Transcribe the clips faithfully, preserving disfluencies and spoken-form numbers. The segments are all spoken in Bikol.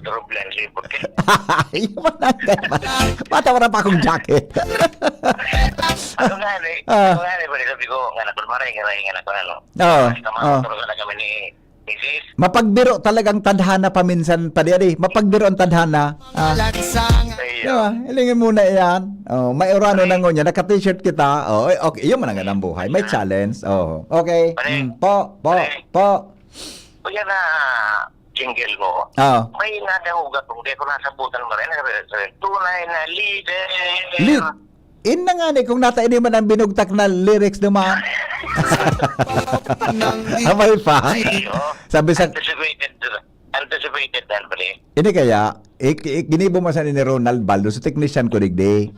Turublan, sipot ka. Iyo man ang ganda. Bata, wala pa akong jacket. Ano nga ni? Ah. Ano nga ni, pare, sabi ko, nga na, kunwari, nga na, nga na, ano. Oo, Basta oo. Mga turublan na kami ni Misis. Mapagbiro talagang tadhana paminsan pa diyan eh. Mapagbiro ang tadhana. Ah. Ay, Di ba? Hilingan muna yan. Oh, may urano Ay. na ngunyan. Naka-t-shirt kita. Oh, eh, okay. Iyo man ang ganang buhay. May Ah. challenge. Oh, okay. Pare. Mm, po, po, Pare. po. O yan na, jingle mo. Oo. May nadangog akong di ko nasabutan mo rin. Tunay na leader. Lead. In na nga ni, kung nata ini man ang binugtak na lyrics naman. Abay pa. Ay, oo. Sabi sa Anticipated. Anticipated yan, pre. Ini kaya, ik-, ik-, ginibo man sa ni Ronald Baldo, sa technician ko digdi.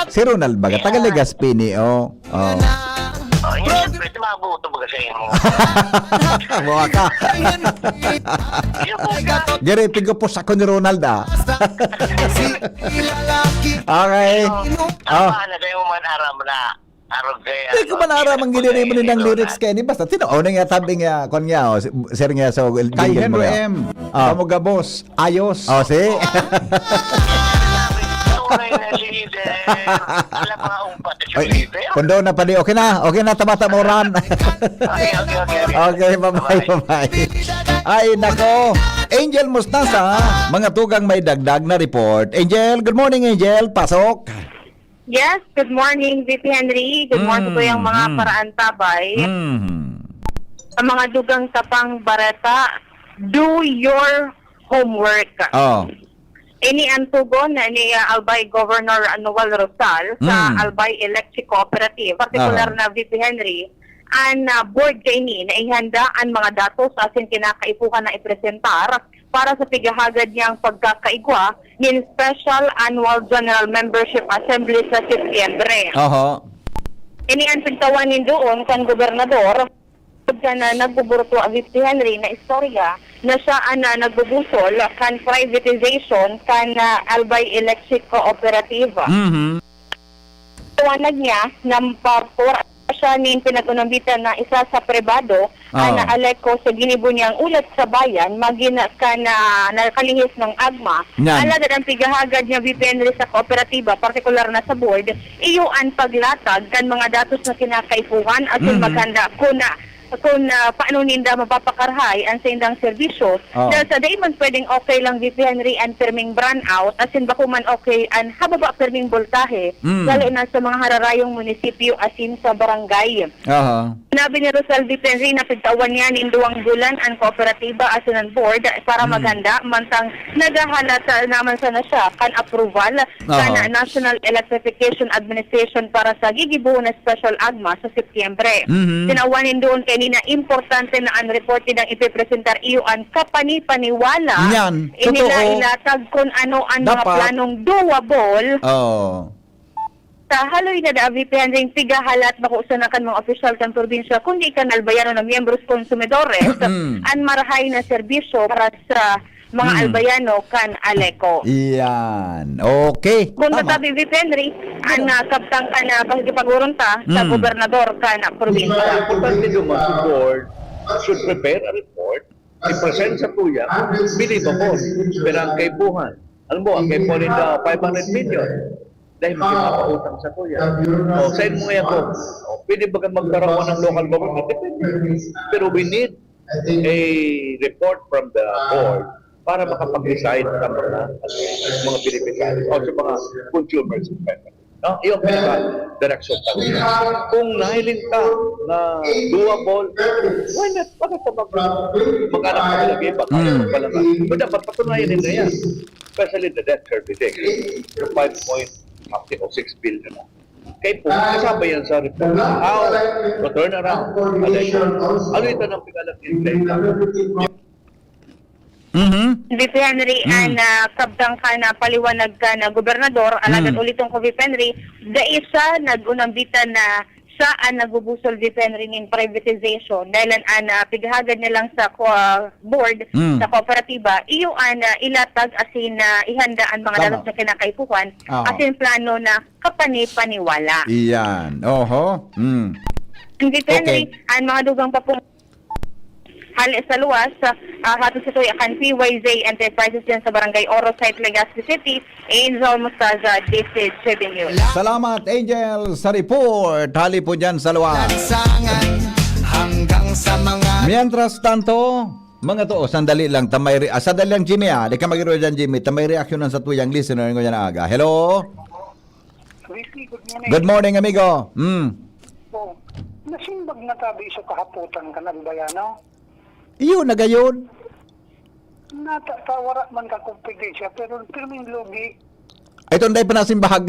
Si Ronald baga, taga Legazpi ni, oh. Oh. Oh, yun, siyempre, tumabuto baga sa imo. Buha ka. Yung baga. Gere, pigupos ako ni Ronald, ah. Okay. Yung, Oh. tama na kayo, man, aram na. Arog kaya, Di ko ano, man aram ang giniri mo nila nang lyrics kayo ni. Basta, tino, oh, nga tabi nga, kon nga, oh, si-, sir nga, so, Kay jingle mo Henry nga. M. Ah. Kamo gabos, ayos. Oh, si? Tunay na leader. Alam mo, ang pati sa Ay, leader. Kundo na pali. Okay na. Okay na, tabata mo ran. Okay, okay, okay, okay. Okay, bye-bye, Bye-bye. bye-bye. Ay, nako. Angel Mostasa, mga tugang may dagdag na report. Angel, good morning, Angel. Pasok. Yes, good morning, V P Henry. Good morning, Mm, Kuyang mga mm. paraantabay. Mm. Ang mga dugang tapang bareta, do your homework. Oh. Ini ang tugon ni, ah, Albay Governor Noel Rosal sa Mm. Albay Electric Cooperative, partikular Aha. na V P Henry, an, ah, board kaini na ihanda an mga datos asin kinakaipuhan na ipresentar para sa pighahagad niyang pagkakaigwa nin Special Annual General Membership Assembly sa Setyembre. Oho. Ini an pigtawan nin duon kan gobernador kan, ah, nagbuburutwa V P Henry na istorya na siya an, ah, nagbubusol kan privatization kan, ah, Albay Electric Cooperative. Mhm. Paliwanag niya na papor siya nin pinag-unambitan na isa sa pribado, Ah. na Aleco sa ginibo niyang ulat sa bayan, magin kan, ah, nakalihis ng agma. Yan. Alagad ang pighahagad niya, V P Henry, sa kooperatiba, partikular na sa board, iyo an paglatag kan mga datos na kinakaipuhan asin Mhm. maghanda kun, ah, kun, ah, paano ninda mapapakarahay an saindang serbisyo. Oh. Dahil sa dai man pwedeng okay lang, V P Henry, an pirming brownout, asin bako man okay an hababa pirming boltahe, Mm. lalo na sa mga hararayong munisipyo asin sa barangay. Aha. Sinabi ni Rosal V P Henry na pigtawan niya nin duwang bulan an kooperatiba asin an board para Mm. maghanda, mantang naghahalat naman sana siya kan approval Aha. kan National Electrification Administration para sa gigibohon na special agma sa Setyembre. Mhm. Tinawan nin duon kaini na importante na an report nindang ipipresentar iyo an kapani-paniwala. Yan. Inila Totoo. ilatag kun ano an mga Dapat. planong doable. Oo. Sa haloy na da, V P Henry, pigahalat bako sana kan mga opisyal kan probinsya, kundi kan Albayano na miyembros konsumidores, Mm. an marahay na serbisyo para sa mga Mm. Albayano kan Aleco. Yan. Okay. Kung Tama. tatabi, V P Henry, ang, ah, kabtang kan, ah, pakikipag-uron ta sa Mm. gobernador kan probinsya. Importante duman, support, should prepare a report, i-present sa tuya, believable, pero ang kaipuhan, alam mo, ang kaipuhan nila five hundred million, dahil may mapautang sa tuya. O, send mo yan ko. O, pwede ba ka magtarawan ng local government? Depende. Pero we need a report from the board para makapag-decide sa mga, mga beneficiaries o sa mga consumers. No? Yung pinaka-direksyon talaga. Kung nahiling ka na doable, why not? Bakit ka mag-, mag-anak ka nila? Iba tayo Mm. pala nga. But dapat patunayan nila yan. Especially the debt servicing. Yung five point something o six billion na. Kaya po, kasama yan sa report. How to turn around. Alay, ano ito ng pinalagay? Mhm. V P Henry, Mm. an, ah, kabtang kan paliwanag kan gobernador, alagad Mm. uliton ko, V P Henry, dai siya nag-unambitan na siya an nagbubusol, V P Henry, nin privatization. Dahil an, ah, pighahagad niya lang sa ko-, ah, board, Mm. sa kooperatiba, iyo an, ah, ilatag asin, ah, ihanda an mga Tama. dapat na kinakaipuhan, Ah. asin plano na kapani-paniwala. Iyan. Oho. Mm. V P Henry, Okay. an mga dugang pa pong Hali sa luwas, ah, hatod sa tuya kan P Y Z Enterprises dyan sa Barangay Oro Site, Legazpi City, Angel Mostaza, D C Tribune News. Salamat, Angel, sa report. Hali po dyan sa luwas. Lansangan hanggang sa mga Mientras tanto, mga to, oh, sandali lang, tamay re-, ah, sandali lang, Jimmy, ah. Di ka mag-iroy dyan, Jimmy. Tamay reaksyon sa tuyang listener ngayon na aga. Hello? Ricky, good morning. Good morning, amigo. Mm. Oh, nasimbag na tabi sa kahapotan kan Albay, ano? Iyo na gayon. Nata-, ta-, wala man ka kompetensya, pero pirming lugi. Ay, ito, hindi pa nasimbag.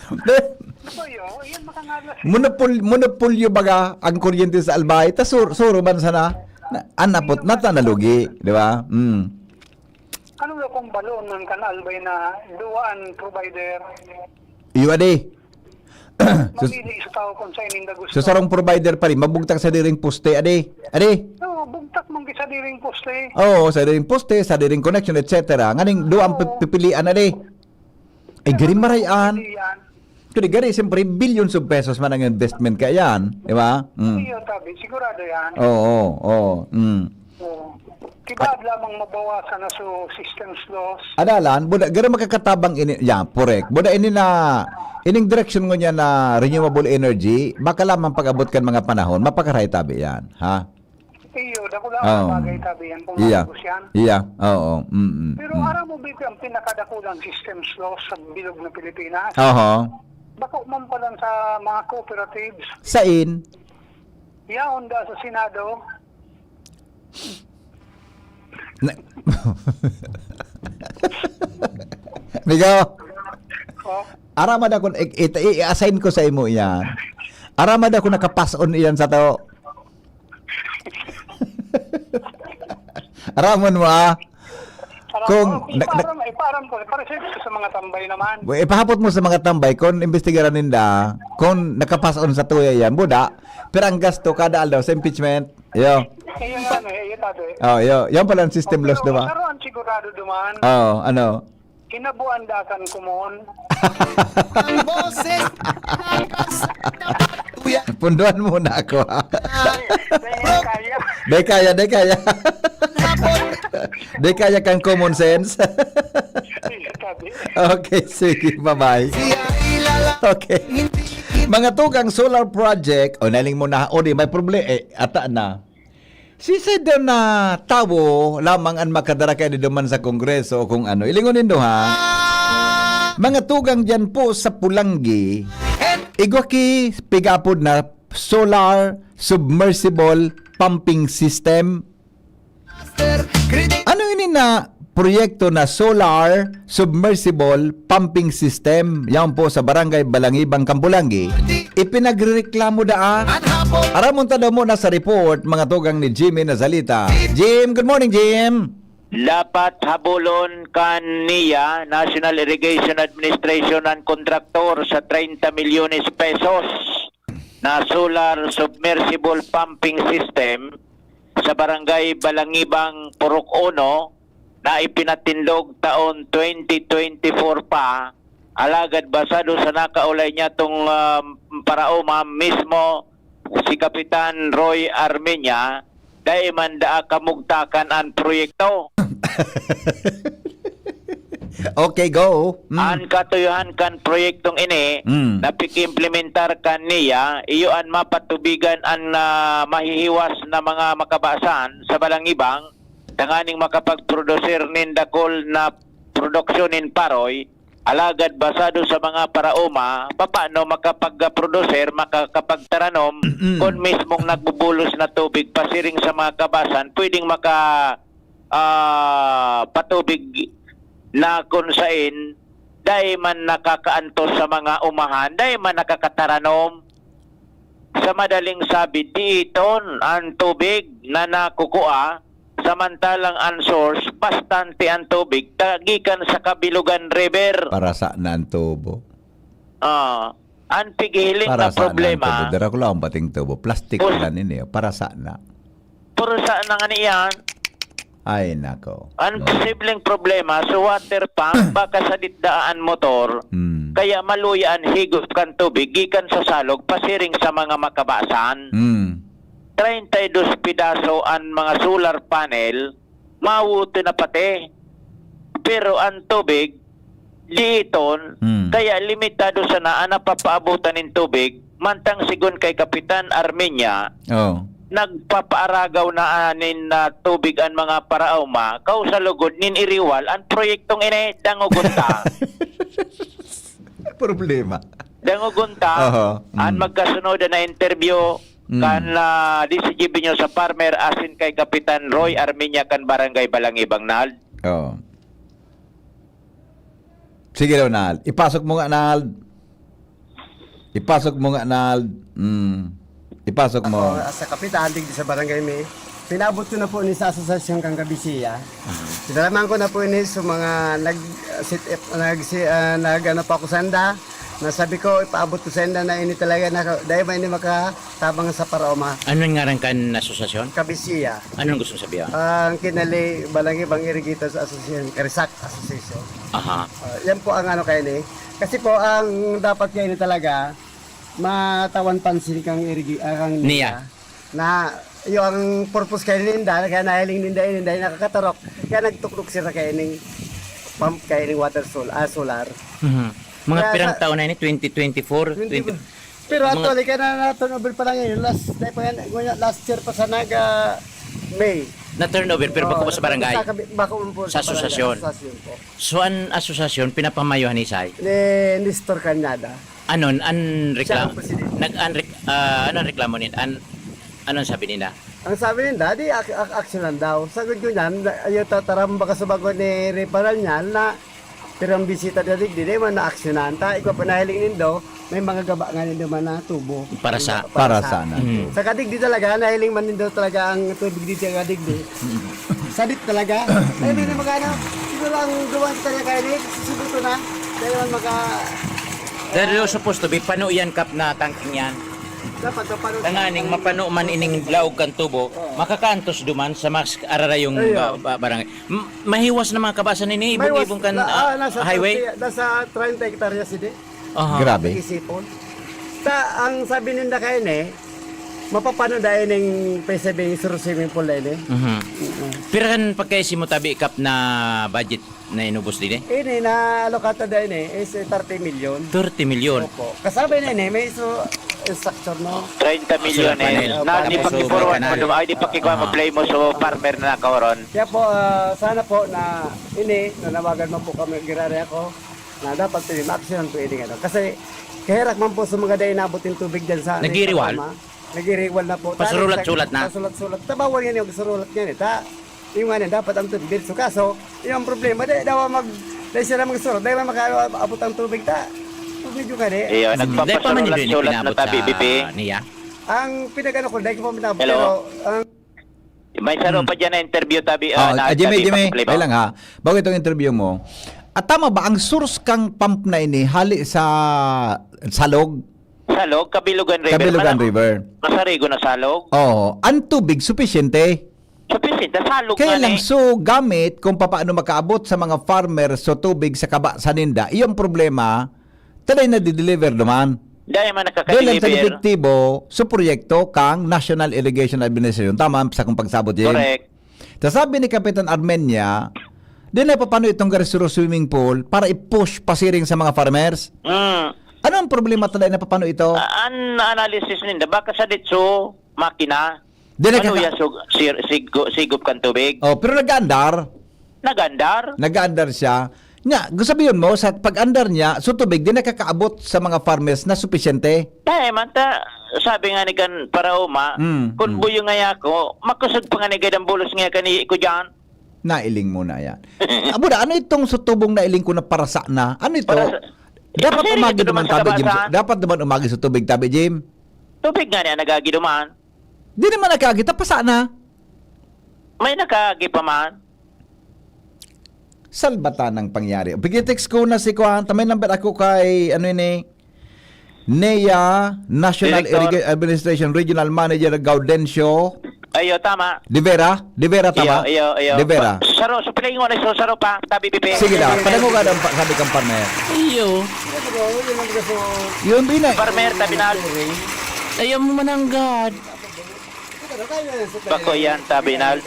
Ano ba yun? Yan, makangalas. Monopol-, monopolyo baga ang kuryente sa Albay. Ta sur-, suro man sana. Na, anapot, nata nalugi, di ba? Mm. Ano na kung balon man kan Albay na duwaan provider? Iyo, adi. Sus- Mamili sa tao kung saan ninda gusto. Sa sarong provider pa rin, mabugtak sa diring poste, adi. Adi. Oo, bugtak man sa diring poste. Oo, sa diring poste, sa diring connection, et cetera. Nganing duwang Oo. pi-, pipilian, adi. Ay, gari marayan. Pipilian. Kaya gari, siyempre, billions of pesos man ang investment kaya yan. Di ba? Mm. Iyo, tabi. Sigurado yan. Oo, oo, oo. Mm. Oo. Kibaad lamang mabawasan na su systems loss. Adalan, buda, garo makakatabang ini, ya, correct. Buda ini na, ining direksyon ngunyan na renewable energy, baka lamang pag-abot kan mga panahon, mapakaray tabi yan, ha? Iyo, dakula Oo. ang bagay tabi yan, kung Iya. matapos yan. Iya, oo, mm, mm, Pero mm. aram mo, Bibi, ang pinakadakulang systems loss sa bilog na Pilipinas? Oho. Bako man pa lang sa mga cooperatives. Sain? Yaon da sa Senado. Na- Amigo, Oh. aramad ako, i-, i-, i-assign ko sa imo iyan. Aramad ako nakapason iyan sa tao. Aramon mo, ah. Aram Kung mo, nag-, nag- ipaaram, ipaaram ko, para sa, sa mga tambay naman. Well, ipahapot mo sa mga tambay kung imbestigaran ninda, kung nakapason sa tuya yan, buda. Pero ang gasto kada aldaw sa impeachment, yo. Ayun nga, eh, ayun, tabi. Oh, yo. Yan pala ang system loss, Pero di ba? Karon, sigurado duman. Oh, ano? Kinabuan da kan komon. Ang boses. Punduan muna ako, ha? Ay, ay, kaya. Di kaya, di kaya. Di kaya kang common sense. Tabi. Okay, sige, bye-bye. Okay. Mga tugang solar project, o naling mo na, o di, may problema, eh, ata na. Sisay daw na tawo lamang an makadara kaini duman sa Kongreso o kung ano? Ilingon nindo, ha? Mga tugang diyan po sa Pulanggi, igwa ki pigapod na solar submersible pumping system. Ano ini na proyekto na solar submersible pumping system, yaon po sa Barangay Balangibang, Kampulangi, ipinagrereklamo daa. Aramon ta daw muna sa report, mga tugang ni Jimmy Nazalita. Jim, good morning, Jim. Dapat habulon kan NIA, National Irrigation Administration, an kontraktor sa treinta milyones pesos na solar submersible pumping system sa Barangay Balangibang, Purok Uno, na ipinatindog taon twenty twenty-four pa, alagad basado sa nakaulay niyatong, ah, paraoma, mismo si Kapitan Roy Armenia, dai man daa kamugtakan an proyekto. Okay, go. Mm. An katuyuhan kan proyektong ini Mm. na pag-implementar kan NIA, iyo an mapatubigan an, ah, mahihiwas na mga makabasan sa Balangibang, tanganing makapagproduser nin dakul na produksyon nin paroy, alagad basado sa mga paraoma, papaano makapagproduser, makakapagtaranom, Mm. kun mismong nagbubulos na tubig pasiring sa mga kabasan, pwedeng maka-, ah, patubig na kun sain dai man nakakaantos sa mga umahan, dai man nakakataranom. Sa madaling sabi, diiton an tubig na nakukua, samantalang an source, bastante an tubig ta-, gikan sa Kabilugan River. Parasa na an tubo. Ah, an pighiling na Parasa na an problema. tubo. Dara ko lang ang bating tubo. Plastic Pus- lang ini, oh. Parasa na. Parasa na nga niyan. Ay, nako. An No. posibleng problema, sa water pump, baka sadit daa an motor, Hmm. kaya maluya an higop kan tubig gikan sa salog pasiring sa mga makabasan. Hmm. treinta y dos pedaso an mga solar panel, mawot na pati. Pero an tubig, diiton, Hmm. kaya limitado sana an napapaabotan nin tubig, mantang sigon kay Kapitan Armenia, Oh. nagpapaaragaw na nin, ah, tubig an mga paraoma, kau sa lugod nin iriwal, an proyektong ini, dangogon ta. Problema. Dangogon ta, Oho. an Mm. magkasunod na interview, Mm. kan, ah, D C G B News sa Farmer, asin kay Kapitan Roy Armenia kan Barangay Balangibang, Nald. Oo. Sige daw, Nald. Ipasok mo nga, Nald. Ipasok mo nga, Nald. Mm. Ipasok mo. Ako, sa kapitan, digdi sa barangay mi. Pinaabot ko na po ni sa asosasyon kang Kabisiya. Mhm. Pinalaman ko na po ini sa mga nag, sit, nag, si, ah, nag, ano pa ako sanda. Na sabi ko, ipaabot ko sanda na ini talaga na dahil ba ini makatabang sa paraoma. Ano ang ngaran kan asosasyon? Kabisiya. Anong gusto sabihin? Ang Kinali Balangibang Irrigators Association, Karisak Association. Aha. Ah, yan po ang ano kayo ni. Kasi po, ang dapat kayo ni talaga, matawan pansin kang irigi-, ah, kang Niya. Na, yung ang purpose kayo ninda, kaya nahiling ninda, ninda, yung nakakatarok, kaya nagtuklok sila kayo ning pump, kayo ning water sol-, ah, solar. Mhm. Mga Kaya pirang sa taon na ini? Twenty twenty-four? Twenty twenty. Pero mga actually, kaya na, na-turnover pa lang yun. Last, dahil pa yan, ngunya, last year pa sa Naga, May. Na-turnover, pero Oo, bako pa sa barangay? Sa kabi-, bako po Sa sa barangay, asosasyon? Asosasyon po. So, an asosasyon, pinapamayohan ni Isay? Ni Nestor Cañada. Anon, an Siya rekla-, ang presidente. nag-, an rek-, ah, ano ang reklamo nin-, an, ano ang sabi nila? Ang sabi ninda, di ak-, ak-, aksyonan daw. Sagot ko niyan, ayaw tataram baka sa bago ni Reparal niyan na pirang bisita na digdi, di man naaksyonan. Ta, ikaw pa nahiling nindo, may mga gaba nga nindo man na tubo. Para sa Para Para sa sa anak. Mm. Sa kadigdi talaga, nahiling man nindo talaga ang tubig di sa kadigdi. Sadit talaga. Ay, hindi na magana. Siguro ang duwan talaga, eh, susubuto na. Kaya man maka- Pero supposed to be, pano yan, Kap, na tangking yan? Dapat mapano Tanganing mapano man ining laog kan tubo, Oo. makakaantos duman sa mas ararayong Ayun. ba-, ba-, barangay. M-, mahiwas na mga kabasan ini, May ibong-ibong was-, kan, na, ah, ah, nasa highway? thirty, nasa treinta hektarya sini. Aha. Grabe. Isipon. Ta, ang sabi ninda kayo ni, mapapano dahil ning P S B sur swimming pool na ini? Mhm. Mm. Pira kan pagkaisi mo tabi, Kap, na budget na inubos din eh? Ini, na alokata dahil ni, is thirty million. Thirty million? Opo. Kasabay na ini, may iso structure, no? Treinta million Solar panel. eh. Na, Tapos di solar pakiforward panel. mo, dum-, ay, di pakikuha mo, Aha. play mo sa farmer na nakaoron. Kaya po, ah, sana po na ini, nanawagan mo po kami, girare ako, na dapat po yung action po ini, ano. Kasi, kahirak man po sa mga dahil inabot yung tubig dyan sa Nagiriwal? Nagiriwal na po. Pasurulat-sulat na. Pasulat-sulat. Tabawan yan yung surulat yan eh. Ta, yung nga yan, dapat ang tubig dito. Kaso, yung problema, dahil daw mag, dahil sila magsurat, dahil makaabot ang tubig, ta, medyo ka di. Iyo, Hmm, dahil pa man nagpapasulat-sulat yun yung na pinabot tabi, sa B P. niya. Ang pinag-ano ko, dahil ko pa pinabot, Hello? pero, ang May saro Hmm. pa dyan na interview, tabi, Oh, ah, na ah, Jimmy, tabi, Jimmy, pakiplay mo. kaya lang ha. Bago itong interview mo, at tama ba ang source kang pump na ini hali sa Salog? Salog, Kabilugan River. Kabilugan Mana-, River. Masarigo na Salog? Oo. Ang tubig, supisyente? Supisyente, Salog Kaya nga lang, ni. so, gamit kung papaano makaabot sa mga farmers so tubig sa kaba sa ninda, iyong problema, talay na dideliver naman. Dahil man Dahil ang nakakadeliver. epektibo sa proyekto kang National Irrigation Administration. Tama sa kung pagsabot, Jim? Correct. Sa sabi ni Kapitan Armenia, di na papano itong Garisuro swimming pool para i-push pasiring sa mga farmers? Mm. Ano ang problema talaga na papano ito? Ah, an analysis ninda, baka sa ditso, makina. Di na Ano kaka- ya sug-, sir-, sigo-, sigop kan tubig? Oh, pero nag-aandar. Nag-andar? Nag-aandar siya. Nya, gusto sabihin mo, sa pag-andar niya, so tubig, di nakakaabot sa mga farmers na supisyente? Dahil man ta, sabi nga ni kan Paraoma, Mm, kun mm. buyo nga ako, makusog pa nga ni gadang bulos nga kani ko dyan. Nailing mo na yan. Abo na, ano itong sutubong nailing ko na parasa na? Ano ito? Parasa-, Dapat kasi umagi ito naman naman sa tabi, Jim. kabasa. Dapat naman umagi sa tubig, tabi, Jim. Tubig nga niya nagagi duman. Di naman nagagi, tapasa na. May nagagi pa man. Salbata ng pangyari. Pigitext ko na si Kuan, ta may number ako kay, ano ini, N E A, National Director. Irriga-, Administration Regional Manager Gaudencio Ayo, tama. De Vera? De Vera, tama? Iyo, iyo, iyo. De Vera. Pa-, saro, sa pilingon na so, saro pa, tabi, pipi. Sige na, padangoga daw pa, sabi kang partner. Iyo. Yun, Bina. Farmer, tabi na. Ayaw mo mananggad. Bako yan, tabi na.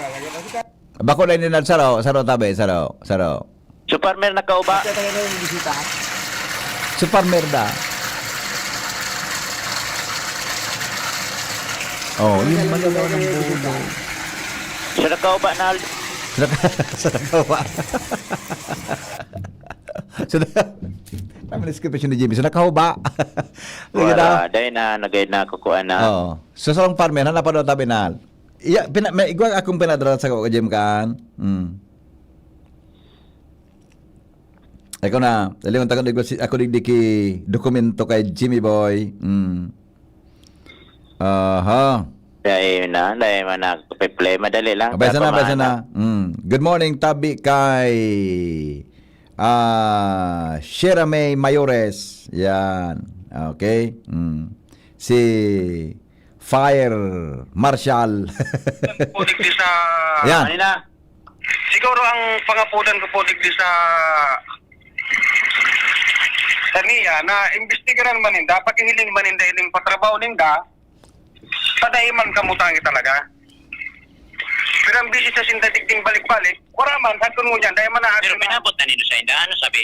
Bako na ini na saro, saro tabi, saro, saro. Super Mer nakauba. Super Mer da. Oh, yung malalaw ng bulo. Sa nakauba na. Sa naka-, sa nakauba. Sa na-, tama na description ni Jimmy. Sa nakauba. Sige na. Wala, dahil na, nagay na, kukuha na. Oo. So, sarong farmer, hanap pa daw tabi na. Iya, pina-, may igwa akong pinadala sa ko, Jim, kaan? Hmm. Ikaw na, dali, unta ko, digdi si, ako digdi ki dokumento kay Jimmy Boy. Hmm. Aha. Dahil na, dahil man nagpe-play. Madali lang. Abay, sana, abay, sana. Mm. Good morning, tabi kay, ah, Shira May Mayores. Yan. Okay. Mm. Si Fire Marshal. Yan. Kanina. Siguro ang pangapudan ko po digdi sa, sa niya, na imbestigaran man ninda, pakihiling man ninda ining patrabaho ninda, padai man kamutangi talaga. Pero ang bisita sinda digding balik-balik, wala man, hagkon mo niyan, dahil man na Pero pinabot na nindo sa inda, ano sabi?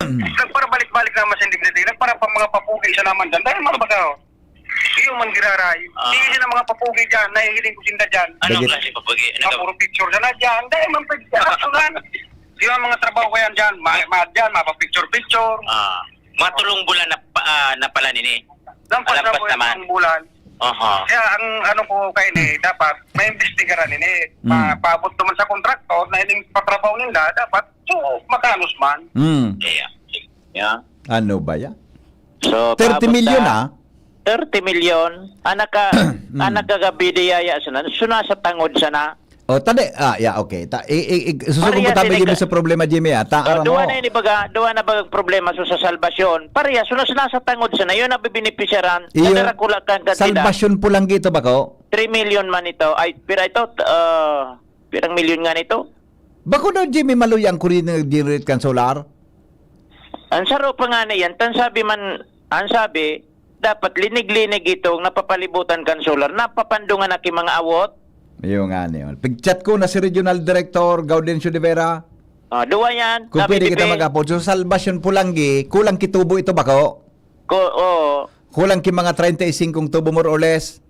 Nagparabalik-balik naman sa dignity. Nagpara pa mga papugi siya naman dyan. Dahil mga baga, iyo man giraray. Ah. Sige sila mga papugi dyan. Nahihiling ko sinda dyan. Anong Dagit. klase papugi? Mga Nag- puro picture sana dyan. Dahil man pwede siya. Di ba mga trabaho ko yan dyan? Ma, ma dyan, mapapicture-picture. Ah, mga tulong bulan na, pa- ah, na pala nini. Lampas na Lampas po naman. yung bulan. Aha. Kaya ang ano ko kayo ni, dapat maimbestigaran ini. Mm. Pa, paabot naman sa kontraktor na ining patrabaho nila, dapat so, makanos man. Mm. Yeah. Yeah. Ano ba yan? So, Thirty paabot million, sa ah? Thirty million. Anak ka, Mm. anak ka gabi di yaya sana. Suna sa tangod sana. O, tadi, ah, yeah, okay. Ta, i, i, i, susugo Pareha mo tabi, sila Jimmy, ka- sa problema, Jimmy, ah. Ta, Oh, aram duwa mo. na ini baga, duwa na bagang problema so sa salbasyon. Pareha, so nas-, nasa tangod sana. Yun ang bibenepisyaran. Iyo, Nadara ko lang kang kantidad. Salbasyon Pulanggi ito, bako? Three million man ito. Ay, pira ito? Ah, pirang milyon nga nito? Bako daw, Jimmy, maluya ang kurina nag-generate kan solar? Ang saro pa nga na yan, tan sabi man, ang sabi, dapat linig-linig itong napapalibutan kan solar, napapandungan na ki mga awot. Iyo nga ni. Pig-chat ko na si Regional Director Gaudencio de Vera. Ah, duwa yan, Kung sabi pwede kita Bibi. mag-apod. So, Salvacion Pulanggi, kulang ki tubo ito, bako? Ko, oo. Kulang ki mga treinta y cinco tubo, more or less.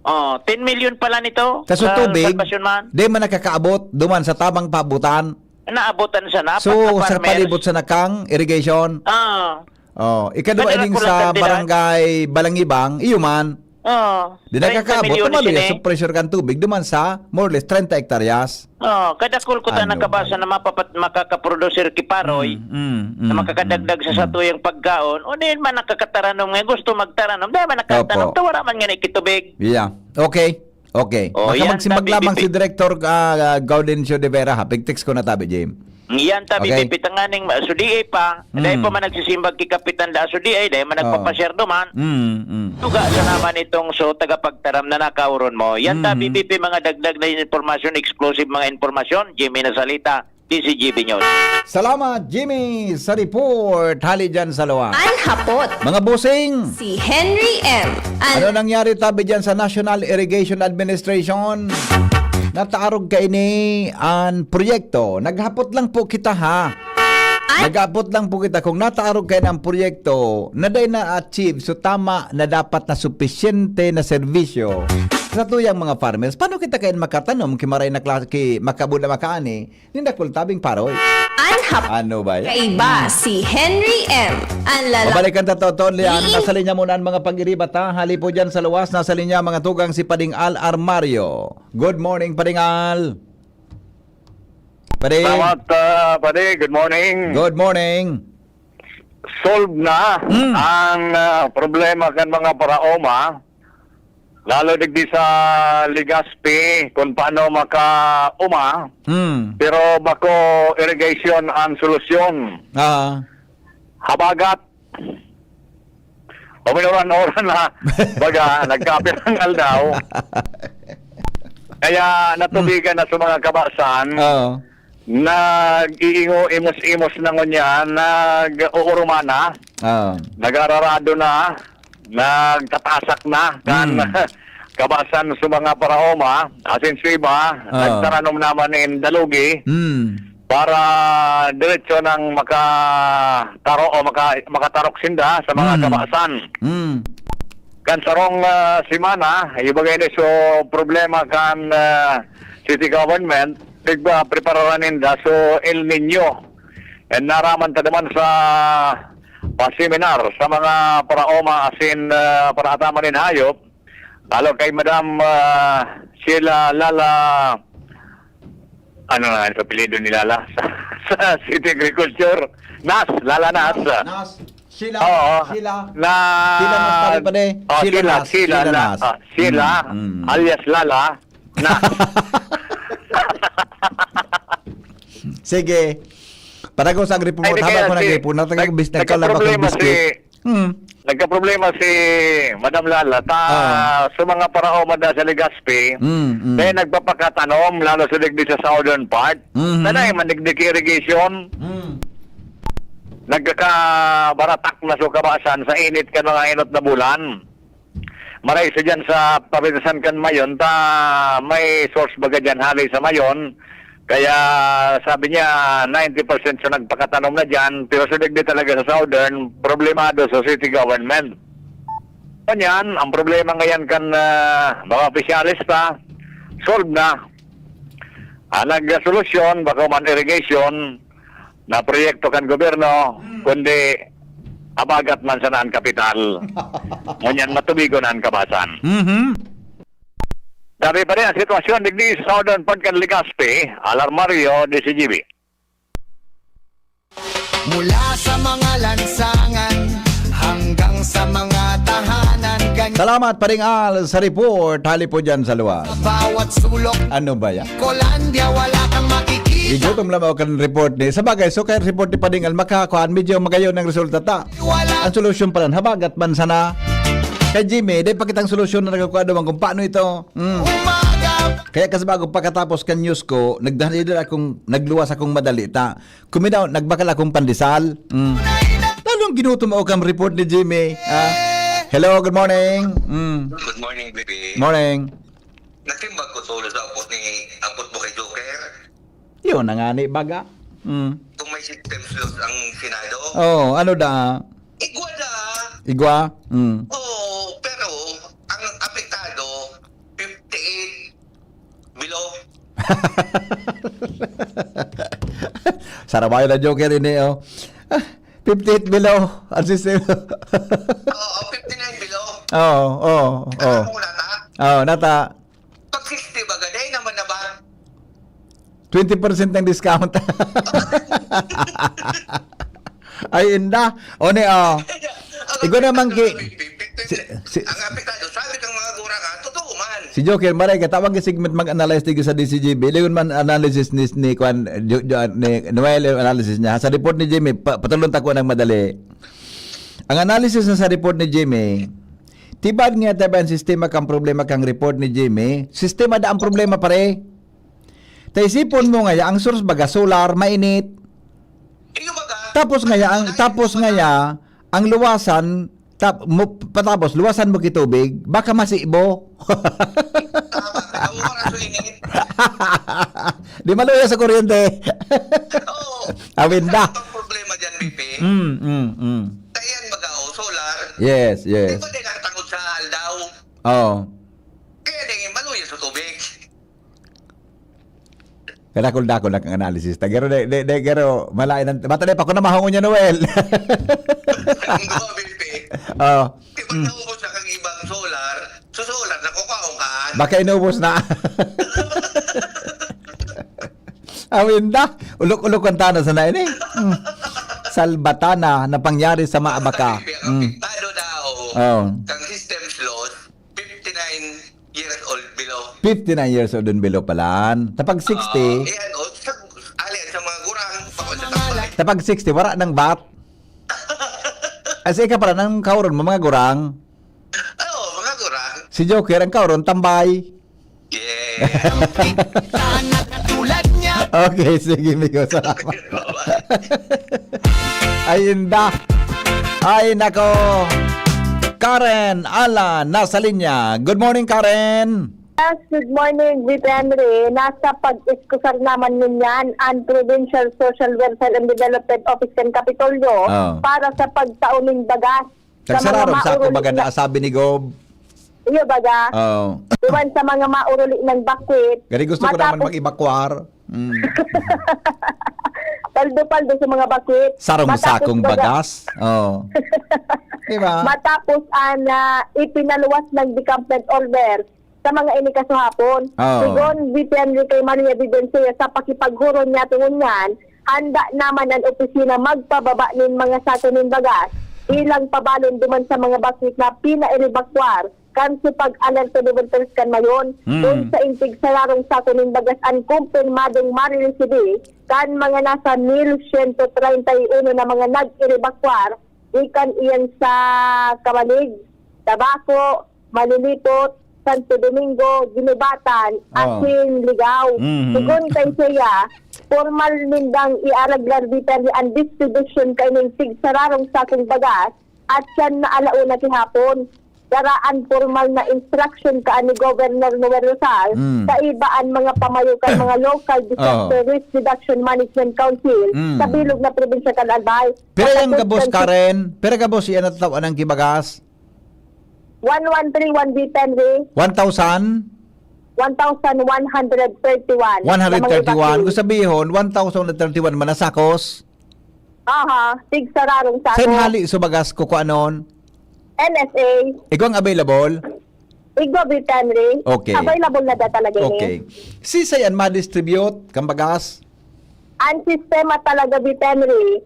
Oh, ten million pala nito Sa sa tubig, Salvacion man. di man nakakaabot, duman sa tamang paabutan. Naabutan sana, apat So, na sa farmers. palibot sa nakang irrigation. Ah. Oh, ikadwa Madala ining ko lang sa kantidad. barangay Balangibang, iyo man. Oh, Di treinta nakakaabot, milyones tumalo yan ini. sa pressure kan tubig, duman sa more or less treinta hektaryas. Oh, kadakol ko ta Ano nakabasa ba? na mapapat-, makakaproducer ki Paroy Mm, mm, na mm, makakadagdag sa mm. satuyang pagkaon, o di man nakakataranom nga gusto magtaranom, di man nakatanom, Opo. ta wala man nga na ikitubig. Yeah. Okay. Okay. Oh, Baka yan, magsimbag tabi, lamang Bibi. si Director, ah, Gaudencio de Vera, ha? Pig-text ko na tabi, Jim. Yan, tabi, Okay. Bibi, tanganing ma-, so di ay pa, Mm. dahil pa man nagsisimbag ki Kapitan da, so di ay, dahil man Oo. nagpapasyerdo man. Mm, mm. Tuga sa naman itong so tagapagtaram na nakauron mo. Yan, Mm. tabi, Bibi, mga dagdag na impormasyon, exclusive mga impormasyon. Jimmy na salita, D C G B News. Salamat, Jimmy, sa report. Hali dyan sa luwa. An hapot. Mga busing. Si Henry M. An Ano nangyari tabi dyan sa National Irrigation Administration? Nataarog kaini an proyekto. Naghapot lang po kita, ha? Ay. Naghapot lang po kita kung nataarog kaini ang proyekto na dai na-achieve. So, tama na dapat na supisyente na serbisyo sa tuyang mga farmers. Paano kita kain makatanom, ki maray na klase, ki makabud na makaani? Nin dakul tabing paroy. An hap- Ano ba yan? Kaiba si Henry M. An lala- Mabalikan ta to, Tol Lian. Ni- Nasa linya muna ang mga pag-iriba ta. Hali po dyan sa luwas. Nasa linya mga tugang si Pading Al Armario. Good morning, Pading Al. Pading. Salamat, ah, Padi. Good morning. Good morning. Solve na Mm. ang, ah, problema kan mga paraoma. Lalo digdi sa Legazpi, kung paano makauma, Hmm. pero bako irrigation ang solusyon. Ah. Habagat, uminuran-uran na, baga, nagkapirang aldaw. Kaya natubigan na sa mga kabasan. Oo. Nag-iingo, imos-imos na ngunyan, nag-uurumana, Oo. nag-ararado na, nagtatasak na, kan, Mm. kabasan sa mga paraoma, asin sa iba, Ah. nagtaranom naman nin dalugi Hmm. para diretso nang makataro o maka-, makatarok sinda sa mga Hmm. kabasan. Hmm. Kan sarong, ah, semana, ibagay na so problema kan, ah, city government, nagpaprepararan ninda so El Niño. And naraman ta naman sa pa-seminar sa mga paraoma asin, ah, paraataman nin hayop, lalo kay Madam, ah, Sheila Lala, ano na ang apelyido ni Lala sa, sa City Agriculture? Nas, Lala Nas. Nas. Sheila, Oo. Sheila. Na Sheila Nas, pare, pare. Oh, Sheila Sheila, Nas, Sheila Sheila La-, Nas. ah, Sheila, Mm, mm. alias Lala. Na. Sige. Para ko sa agripon mo, Ay, di tama kaya ko na si, agripon, natagag nag-, bis-, nagkalabakan nagkaproblema biscuit. si, Hmm. nagkaproblema si Madam Lala, ta, Ah. sa mga paraoma da sa Legazpi, Hmm, hmm. dahil nagpapakatanom, lalo sa digdi sa southern part, Mhm. tanay man digdi ki irrigation, Hmm. nagkakabaratak na so kabasan sa init kan mga enot na bulan. Maray sa diyan sa pabitasan kan Mayon, ta may source baga diyan hali sa Mayon. Kaya sabi niya, ninety percent sa nagpakatanom na diyan, pero sa digdi talaga sa Southern, problemado sa city government. Kanyan, ang problema ngayon kan, ah, mga opisyalis pa, solve na. Ah, nagsolusyon, bako man irrigation, na proyekto kan gobyerno, Hmm. kundi habagat man sana an kapital. Ngunyan matubigon na an kabasan. Mhm. Sabi pa rin, ang sitwasyon digdi sa Southern Port kan Legazpi, Alarmario, D C G B. Mula sa mga lansangan hanggang sa mga tahanan, ganyan Salamat, Paring Al, sa report. Hali po dyan sa luwas. Sa bawat sulok Ano ba yan? Kolandia, wala kang makikita. Igutom lang ako kan report ni. Sa bagay, so kaya report ni Padingal, makakuan, medyo magayon ang resulta ta. Wala. Ang solusyon pala, habagat man sana. Kay Jimmy, dahil pakitang solusyon na nagkakuha naman kung paano ito. Mm. Umaga. Kaya kasi bago pagkatapos kan news ko, nagdahil akong, nagluwas akong madali ta. Kuminaw, nagbakal akong pandesal. Mm. Lalong ginutom ako kan report ni Jimmy. Ah. Hello, good morning. Mm. Good morning, baby. Morning. Nagtimbag ko tolo sa apot ni, apot mo kay Joker. Yun na nga ni baga. Mm. Kung may systems loss ang Senado. Oo, ano da? Igwa da. Igwa? Mm. Oo, pero ang apektado, fifty-eight below. Sarabayo na Joker ini, oh. Ah, fifty-eight below. Ang system. Oo, fifty-nine below. Oo, oo, oo. Ano mo na ta? Oo, nata. Pag sixty ba, gaday naman na ba? Twenty percent ng discount. Ay, inda. O, ni, oh. Ang Igo naman apektado gi-, sa P P P, si, si, ang apektado, sabi ng mga gurang, ah, totoo man. Si Joker, maray ka, tawag yung segment mag-analyze tigil sa D C G B. Ligon man analysis ni, ni, kwan, Jo-, Jo-, ni Noel, yung analysis niya. Sa report ni Jimmy, pa-, patulon ta ko ng madali. Ang analysis na sa report ni Jimmy, tibad nga tabi ang sistema kang problema kang report ni Jimmy. Sistema da ang problema, pare. Ta isipon mo ngaya, ang source baga solar, mainit. Iyo baga? Tapos ngaya, ang, Ay, tapos baga? ngaya, ang luwasan, tap-, mo, patapos, luwasan mo kitubig, baka masibo. Tama, ang oras o init. Di maluya sa kuryente. Oo. Awin da. Ang problema dyan, B P. Mm, mm, mm. Tayan baga, o, solar. Yes, yes. Di ba din ang takot sa aldaw? Oo. Kaya din, maluya sa tubig. Kadakol-dakol na kang analysis. Ta, garo, de, de, de, garo, malain ang, bata de, pa ko na mahongon niya, Noel. Ang gawa, Bibi. Oh. Di ba Hmm. naubos na kang ibang solar? So, solar na kukaon ka. Baka inubos na. Awin da. Ulok-ulok ang tana sa na ini. Hmm. Salbatana na pangyari sa maabaka. Bibi, ang Hmm. apektado daw. Oh. Kang system loss, fifty-nine years old below. Fifty-nine years old and below pala. Tapag sixty. Oo, yan, o, sa, ali, sa mga gurang, bako sa tambay. Tapag sixty, wala nang bat. As ika pala, nang kauron mo, mga gurang. Oo, mga gurang. Si Joker, ang kauron, tambay. Yeah. Sana katulad niya. Okay, sige, Migo. Salamat. Bye-bye. Ay, inda. Ay, nako. Karen Ala nasa linya. Good morning, Karen. Yes, good morning, Vic Henry. Nasa pag-iskusar naman ngunyan an Provincial Social Welfare and Development Office kan Kapitolyo Oh. para sa pagtao nin bagas sa mga Tagsararong sako mauruli baga na na asabi ni Gob. Iyo baga? Oh. Iwan sa mga mauruli ng bakwit. Gani gusto ko naman Matapos mag-evacuar. Mm. Paldo-paldo sa mga bakwit. Sarong Matapos sakong baga- bagas. Oh. Di ba? Matapos an, ah, ipinaluwas ng decampment order sa mga ini kasuhapon. Oo. Sigon Vic Henry kay Maria Vivencia sa pakipaghuron niya tungod niyan, handa naman an opisina magpababa nin mga sako nin bagas bilang pabalon duman sa mga bakwit na pinaerebakwar kan Supag Alerto Level three kan Mayon. Hmm. Kun sa intig sa larong sako nin bagas an kumpirmadong mariresibi kan mga nasa mil siyento treinta y uno na mga nag-erebakwar gikan iyan sa Camalig, Tabaco, Malilipot, Santo Domingo, Guinobatan, Oh. asin Ligao. Mhm. Sigon kay siya, formal nindang iaraglar dita an distribution kaining tigsararong sakong bagas at siyan na alauna kihapon. Daraan formal na instruction kaan ni Governor Noel Rosal Mm. kaiba an mga pamayo kan mga local disaster Oh. risk reduction management council Mm. sa bilog na probinsya kan Albay. Pira yan Patapos gabos, kan Karen? Pira gabos yan natatawan ng kibagas? One one three one V ten, Ray. One thousand? One thousand one hundred thirty-one. One hundred thirty-one. Sa mga evacuee. Kung sabihon, one thousand thirty-one man nasakos? Aha, tigsararong sako. Saan hali sa bagas kukuanon? N S A. Igwang available? Igwa, Vic Henry. Okay. Available na da talaga ini. Okay. Sisay an ma-distribute kan bagas? Ang sistema talaga, Vic Henry,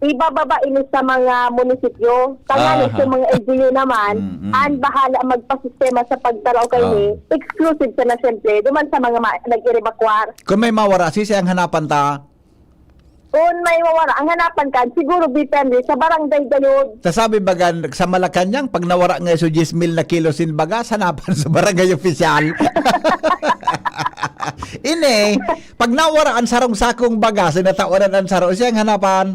ibababa ini sa mga munisipyo. Tanganing Aha. sa mga L G U naman, Mm, mm. ang bahala magpasistema sa pagtaraw kay Ah. ni, exclusive siya na siyempre, duman sa mga ma-, nag-erebakwar. Kung may mawara, sisay ang hanapan ta? Kung may mawara, ang hanapan kan, siguro, Vic Henry, sa barangay gayod. Ta sabi baga, sa Malacañang, pag nawara nga so diyes mil na kilo sin bagas, hanapan sa barangay opisyal. Ini, pag nawara ang sarong sakong bagas, ay natawaran ang saro, siyang hanapan.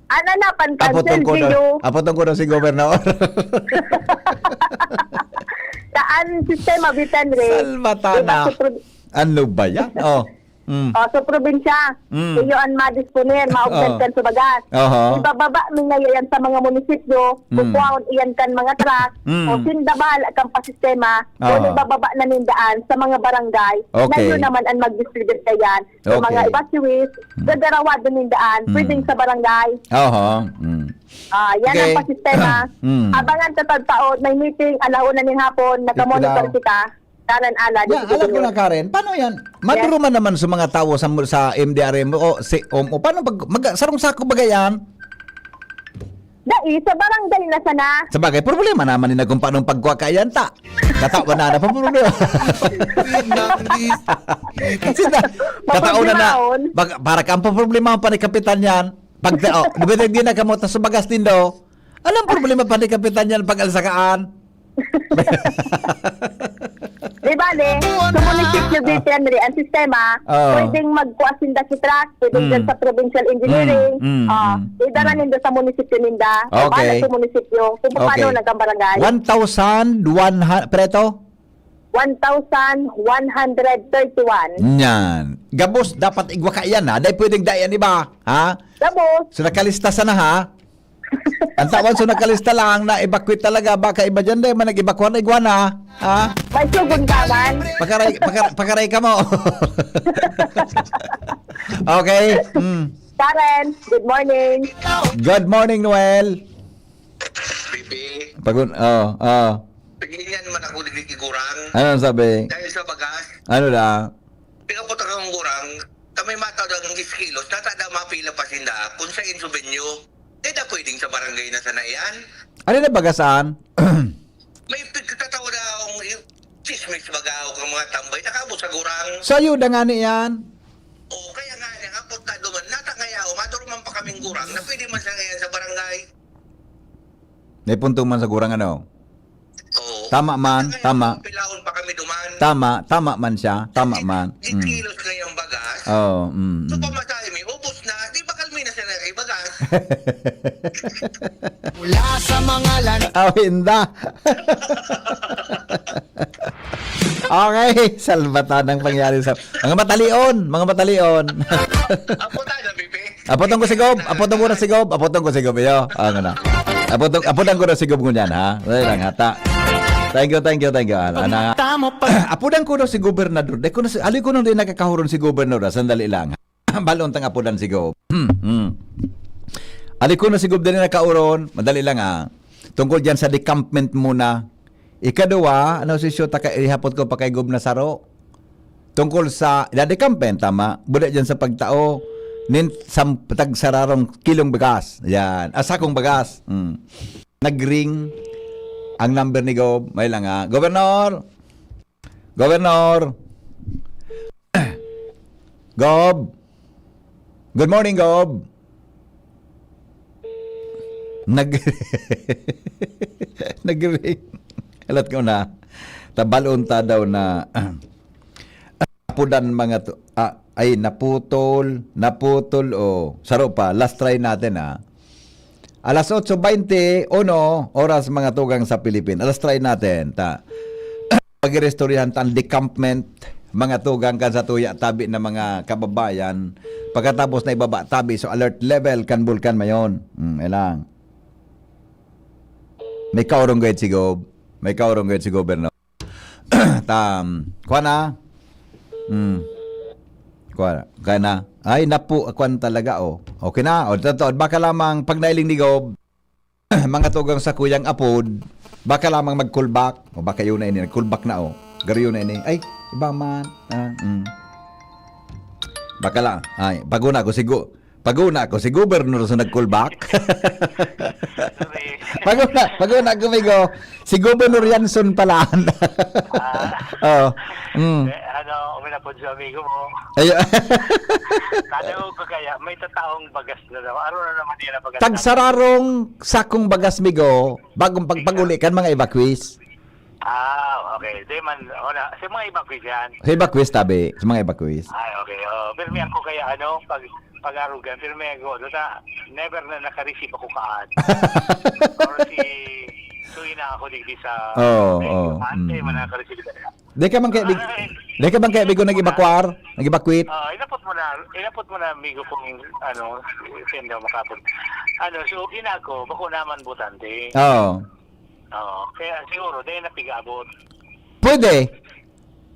Ang hanapan kan, Apotong ko daw, L G U. apotong ko daw si Gobernador. Saan sistema, Vic Henry? Salvatana. Diba, sa pro- Ano ba yan? Oh. Mm. Oh, sa probinsya, Mm. iyo ang madisponer, maugdan Oh. kan sa bagas. Oho. Ibababa mi na yan sa mga munisipyo, Mm. kukuhaon iyan kan mga truck, Mm. o sinda bahala kan pasistema, Oho. o ibababa na nindaan sa mga barangay, na Okay. iyo naman ang magdistribute na yan. Sa Okay. mga evacuees, Mm. gagarawadon nindaan, Mm. pwedeng sa barangay. Oho. Mm. Ah, yan Okay. ang pasistema. Mm. Abangan ta tagtaon, may meeting, alauna nin hapon, nakamonitor Ikaw. kita. Karen Ala, Yeah, dito alam ko din. na, Karen. Paano yan? Yes. Maduruman naman sa mga tawo sa, sa M D R M o si, o, o paano pag, mag, sarong sako ba yan? Dai, sa barangay na sana. Sa bagay, problema naman nila kung paano pagkuha kaya ta. Katawa na na pa problema. Sina, katawa na na. Maproblemaon. Bag, para kang problema pa ni Kapitan yan. Pag, oh, di ba, di na kamo, tas sa bagas din daw. Alam problema pa ni Kapitan yan pag alsakaan. Di bale, sa munisipyo, Vic Henry, ang sistema, Oo. pwedeng magkuha sinda si truck, pwedeng Mm. dyan sa provincial engineering. Mm, mm, Ah, mm, idara mm. ninda sa munisipyo ninda. O Okay. bala sa munisipyo, kung paano Okay. nagkabarangay. One thousand one hundred, preto? One thousand one hundred thirty-one. Yan. Gabos, dapat igwa ka yan, ha? Dahil pwedeng dai an iba, ha? Gabos. So, nakalista sana, ha? Ang tawan, so, nakalista lang na evacuate talaga. Baka iba dyan, dahil man nag-evacuate na igwa na, ha? May sugon ka man. Pakaray, pakar-, pakaray ka mo. Okay. Mm. Karen, good morning. Good morning, Noel. Bibi, Pagun-, oh, oh. Tingin yan man ako digdi kay Gurang. Ano ang sabi? Dahil sa bagas, Ano na? Pinaputak akong Gurang, kami matao daw ng diyes kilos, nata daw mapila pa sinda, kung sa insubenyo. Di da pwedeng sa barangay na sana yan? Ano na bagas saan? May pagkatawa na akong i-, chismis baga ako ng mga tambay, nakaabot sa Gurang. Sa ayuda nga ni yan? Oo, kaya nga niya, kapot na duman, nata kaya ako, maduruman pa kaming Gurang, na pwede man siya ngayon sa barangay. May punto man sa Gurang, ano? Oo. Tama man, Kaya tama. Pilaon pa kami duman. Tama, tama man siya, tama man. Di Mm. kilos na yung bagas. Oo, mm, So, mm. pamasahe mi, ubos na. Di ba kalmi na siya na kay bagas? Mula sa mga lan- Aw, hinda. Okay, salbatan ang pangyari sa mga matalion, mga matalion. Apo tayo, Bibi. Apoton ko si Gob, apoton ko na si Gob, apoton ko si Gob, iyo. Ang ano. Apoton, apoton ko na si Gob ngunyan, ha? Dali lang, hata. Thank you, thank you, thank you. Ano, ano, Tamo pa. Apodan ko daw si Gobernador. Di ko na si, ali ko nung di nakakahuron si Gobernador, ha? Sandali lang. Balon tang apodan si Gob. Hmm, hmm. Ali ko na si Gob, dali nakauron. Madali lang, ah. Tungkol dyan sa decampment muna. Ikaduwa, ano, sisyo, taka, ihapot ko pa kay Gob na saro. Tungkol sa, idadikampent, tama? Buda dyan sa pagtao, nin, sam, tagsararong kilong bagas. Yan. Ah, sakong bagas. Hmm. Nag-ring ang number ni Gob. May lang, ah. Governor! Governor! Gob! Good morning, Gob! Nag-, nag-ring. Alat ko na. Tabalon ta daw na, apodan mga to, ah, ay, naputol, naputol, oh. Saro pa, last try natin, ah. Alas otso baynte uno, oras mga tugang sa Philippines. Alas try natin, ta. Pag-irestoryahan ta ang decampment, mga tugang kan sa tuya tabi na mga kababayan. Pagkatapos na ibaba tabi, so alert level kan Bulkan Mayon. Hmm, ilang. May kaurong gayud si Gob. May kaurong gayud si Gob, no? Tam, kuha na. Hmm. Kuha na. Kaya na. Ay, napu, kuwan talaga, oh. Okay na. O, totoo. Baka lamang pag nailing ni Gob, mga tugang sa kuyang apod, baka lamang mag-call back. O, baka yun na ini. Nag-call back na, oh. Garo yun na ini. Ay, iba man. Ah, mm. Baka lang. Ay, paguna ko, sigo. Paguna ko, si Gobernador sa nag-call back. Sorry. Paguna, paguna ko, migo, si Gobernador Yanson pala. Ah. Oh. Mm. Eh, ano, uminapod sa amigo mo. Ay- Tanong ko kaya, may tataong bagas na naman. Ano na naman yan ang bagas? Tagsararong sakong bagas, migo, bagong pagpaguli kan mga evacuees. Ah, okay. Di man, wala. Sa mga evacuees yan. Sa evacuees, tabi. Sa mga evacuees. Ay, okay. Oh, pero may ako kaya, ano, pag, pag-arugan, pero may ako, doon na, never na naka-receive ako kaan. Or si, suwi na ako digdi sa, Oo, sa oo, ate, mm, man naka-receive ka na. Di ka man kaya, big-, Ay. Di ka man kaya bigo nag-evacuar? Nag-evacuate? Ah, inapot mo na, inapot mo na, amigo, kung, ano, sendo makapon. Ano, so, ginako, bako naman butante. Oo. Oo, kaya siguro, dahil napigabot. Pwede.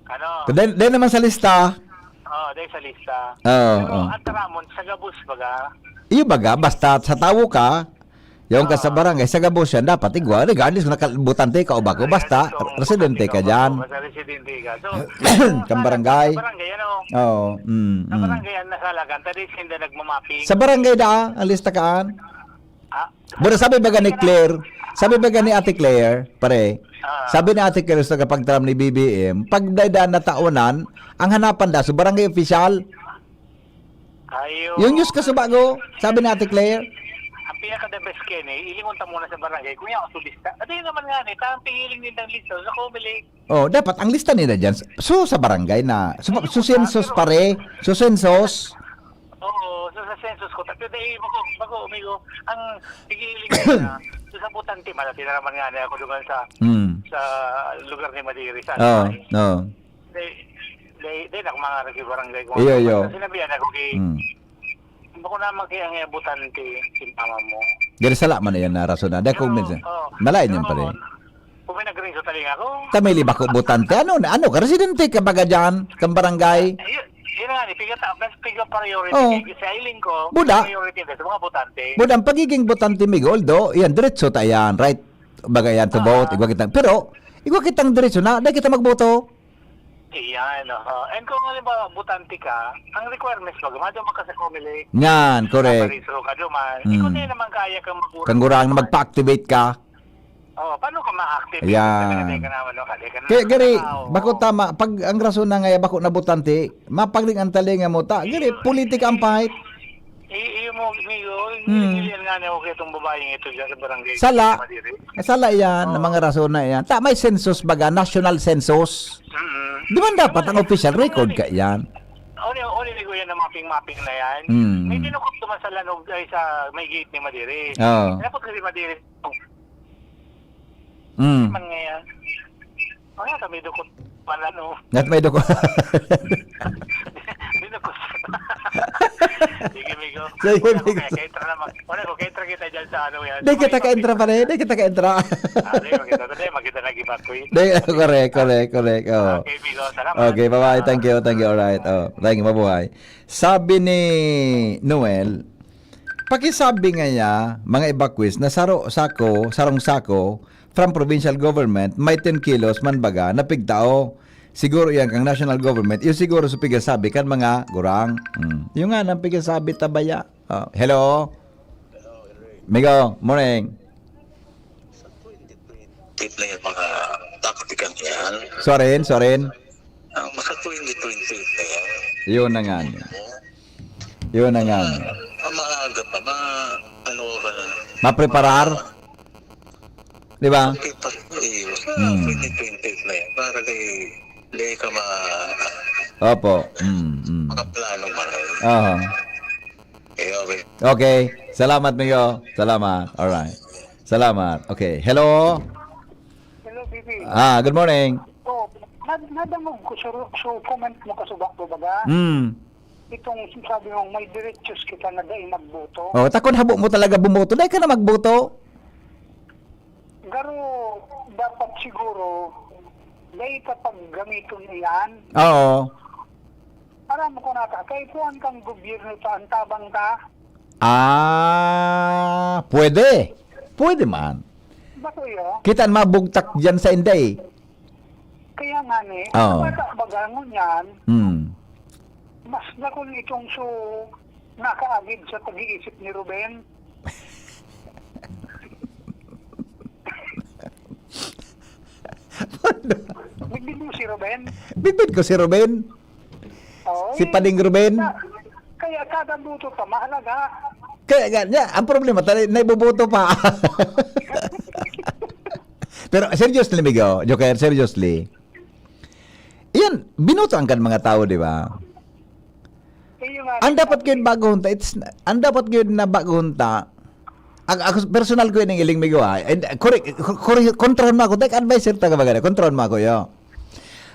Ano? Dahil, dahil naman sa lista. Oo, dahil sa lista. Oo, Pero oo. Ang taramon, sa gabos, baga. Iyo baga, basta sa tawo ka, yaon ka sa Oo. barangay, sa gabos yan, dapat igwa, regardless kung nakabutante ka o bako, basta Regardless kung residente ka butante ka o dyan. bako, basta residente ka. So, Kang barangay. sa barangay, ano? Oo, mm, Sa mm. barangay, ang nasalagan, tadi sinda nagmamapping. Sa barangay da, ang lista kaan? Ah, Pero sabi ba gani Claire? Sabi ba gani Ate Claire, pare? Ah. Sabi ni Ate Claire sa kapagtaram ni B B M, pag dayda na taonan, ang hanapan da, so barangay official. Ayo. Yung news ka sa bago, sabi ni Ate Claire. Ang pinaka-the best, Ken, eh, ilingon ta muna sa barangay. Kuya, ako lista. Adi naman nga, eh, tamang pihiling din ng lista sa Comelec. Oh, dapat ang lista nila dyan. So, sa barangay na, so, Ayun, so census, pero pare. So, census. Oo, so sa census ko, tapi dai, bago, bago, amigo, ang pigiling ko na, so sa butante, malati na naman nga na ako duman sa, Hmm. sa lugar ni Madiri, sa Oo, Albay. oo. Di, di, di na ako mga barangay ko. Iyo, iyo. Sinabihan ako kay, Hmm. bako naman kaya ang butante, si mama mo. Diri sala man yan na rason na. Dahil kung Oo, minsan, oo. malain yan Pero pare. Kung may nag-ring sa talinga ko. Tamili bako butante. Ano na? Ano ka? Residente ka baga dyan? Kang barangay? Ayun, yun nga, ni, piga ta-, mas piga priority Oo. kay sa iling ko, Buda. priority na sa mga butante. Buda, ang pagiging butante, migo, although, yan, diretso ta yan, right? Baga yan, to Ah. vote, igwa kitang, pero, igwa kitang diretso na, dahil kita magboto. Iyan, oo. And kung halimbawa, butante ka, ang requirements mo, gumado man ka sa Comelec, Yan, correct. Naparehistro ka duman. Mm. Ikaw na naman kaya kang magurang Kang gurang na duman. magpa-activate ka. Oh, paano ka ma-activate? Ayan. Talaga, teka naman, no? Kali ka na Kaya, ng gari, tao. bako tama, pag ang rason na nga, bako na butante, mapagling ang talinga mo, ta, gari, politika ang fight. I-, iyo mo, amigo, Hmm. nililian nga niya ako kay itong babaeng ito dyan sa barangay Sala. Madiri. Sala yan, Oo. ang mga rason na yan. Ta, may census baga, national census. Mm-mm. Di man dapat ang official record ka yan? Ano, ano, amigo, yan ang mapping-mapping na yan? Hmm. Kinukot naman sa lanog ay sa may gate ni Madiri. Oo. Dapat kasi Madiri. Mm. Man ngayon. Wala kami dukot pala, no? Nat may dukot. Dinukot. Sige, migo. Sige, migo. Wala ko kaya, kaya tara naman. Wala ko, kaya tara kita dyan sa ano yan. Di kita ka-entra pa rin. Di kita ka-entra. Ah, di, maganda ko. Di, maganda nag-evacuate. Di, correct, correct, correct. Oh. Okay, migo. Salamat. Okay, bye-bye. Thank you, thank you. Alright. Oh, thank you. Mabuhay. Sabi ni Noel, pakisabi ngaya, mga evacuees, na saro, sako, sarong sako, from provincial government, may ten kilos man baga, na pigtao. Siguro yan kang national government, yung siguro sa pigasabi kan mga gurang. Hmm. Yung nga nang pigasabi tabaya. Oh, hello? Migo, morning. Tip na yung mga taktikan yan. Sorin, sorin. Ang mga twenty twenty-eight na yan. Yun na nga. Yun na nga. Ang maaga pa, ma-, ano ka na. Mapreparar? Di ba? Mapreparar, eh. Hmm. Twenty twenty-eight na yan. Para kay, di ka ma-, Opo. Mm, mm. Mga plano mo na yun. Aha. Eh, okay. Okay. Salamat, Migo. Salamat. Alright. Salamat. Okay. Hello? Hello, B B. Ah, good morning. Oh, nad-, nadangog ko sa ru-, sa comment mo kasuba ko, baga. Mm. Itong sabi mong may diretsyon kita na dai magboto. Oh, takon habo mo talaga bumoto. Dai ka na magboto. Garo, dapat siguro, dai ka paggamiton iyan. Oo. Aram ko na ka, kay kuwan kang gobyerno ta, ang tabang ta. Ah, pwede. Pwede man. Bato yun. Kita ang mabugtak dyan sa Inday. Kaya nga ni, Oo. Ang bata baga ngunyan, Hmm. Mas dakul itong so nakaagid sa pag-iisip ni Ruben. Bitbit mo si Ruben? Bitbit ko si Ruben? Oo, Si eh, Pading Ruben? na-, kaya kada buto pa, mahalaga. Kaya nga, niya, ang problema, tali, naiboboto pa. Pero seriously, Migo, Joker, seriously. Iyan, binoto ang kan mga tao, di ba? Iyo nga, Ang dapat sabi gyud bago hunta, it's, ang dapat gyud na bago hunta, ang, ako, personal ko ining iling, Migo, ah. And, uh, correct, co-, correct, kontrahon mo ako, tech advisor ta ka ba gani? Kontrahon mo ako, yo.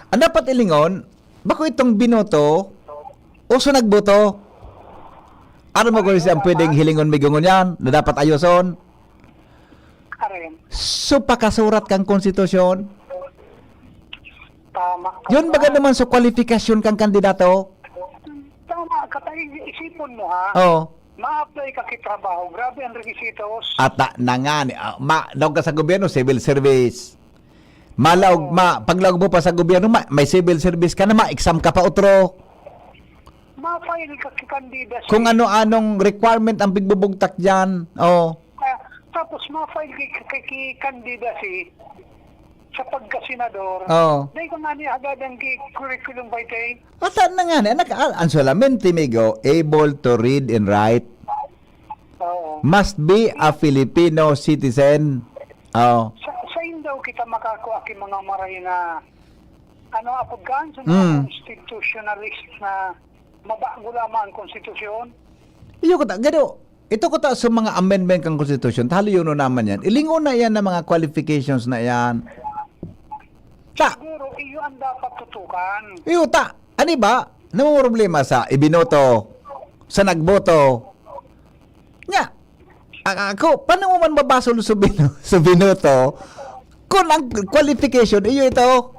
Ang dapat ilingon, bako itong binoto, o sa nagboto. Ano mo kung siyang pwedeng hilingon, Migo, ngunyan, na dapat ayoson? Karen. So, pakasurat kang konstitusyon? Tama ka Yun baga pa. naman sa kwalifikasyon kang kandidato? Tama ka pa. Isipon mo, ha? Oo. Ma-apply ka ki trabaho. Grabe ang requisitos. Ata na nga. Ni, ah, ma, laog ka sa gobyerno, civil service. Malaog, Oo. ma, paglaog mo pa sa gobyerno, ma, may civil service ka na, ma-exam ka pa otro. Ma-file ka ki candidacy. Kung ano-anong requirement ang pigbubugtak dyan. Oh. Ah, tapos ma-file ki, ki, ki candidacy sa pagkasenador. Oo. Dahil kung ano yung hagadan ki curriculum vitae. Ata na nga, na, naka, ang solamente, Migo, able to read and write. Oo. Must be a Filipino citizen. Oh. Sa, sa indaw kita makakuha ki mga maray na, ano, apod kaan sa mga Mm. constitutionalist na mabago lamang ang konstitusyon? Iyo ko ta, gado, ito ko ta sa mga amendment kang konstitusyon, talo yun naman yan. Ilingon na yan ng mga qualifications na yan. Ta, Siguro, iyo ang dapat tutukan. Iyo ta, ano ba? Namumroblema sa ibinoto, sa nagboto. Nya, a-, ako, paano mo man mabasol sa bino-, sa binoto kung ang qualification, iyo ito?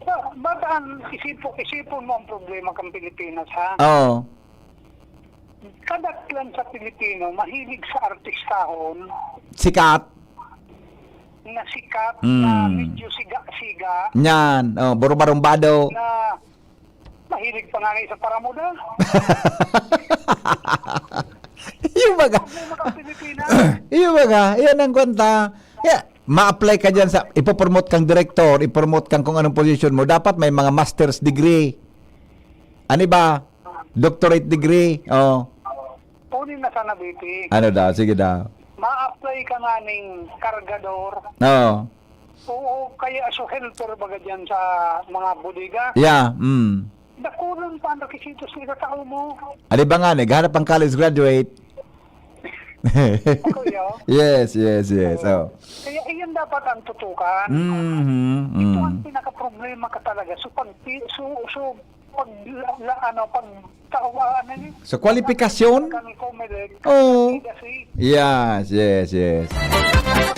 Ba-, ba't ang isipo-, isipon mo ang problema kang Pilipinas, ha? Oo. Kadaklan sa Pilipino, mahilig sa artistahon Sikat. na sikat, Mm. na medyo siga-siga, Yan. Oh, burubarumbado. na mahilig pa nga na sa paramuda. Yung baga. Problema ka Pilipinas. Yung baga, yan ang kwenta. Yeah, ma-apply ka dyan sa, ipopromote kang director, ipromote kang kung anong position mo, dapat may mga master's degree. Ano ba? Doctorate degree. Oh. Kunin na sana, B P. Ano daw? Sige daw. Ma-apply ka nga ning kargador. Oo. Oo, kaya so helper baga dyan sa mga bodega. Yeah, mm. Dakulon pa ang requisitos na itatao mo. Ano ba nga, naghanap ang college graduate? Ako, yo. Yes, yes, yes. Oh. Kaya iyan dapat ang tutukan. Mhm, Ito ang mm. pinaka-problema ka talaga. So, pag, so, so, pag, la, la, ano, pag tao, ah, ano yun? Sa kwalifikasyon? Kami Comelec, Oo. Kasi Yes, yes, yes.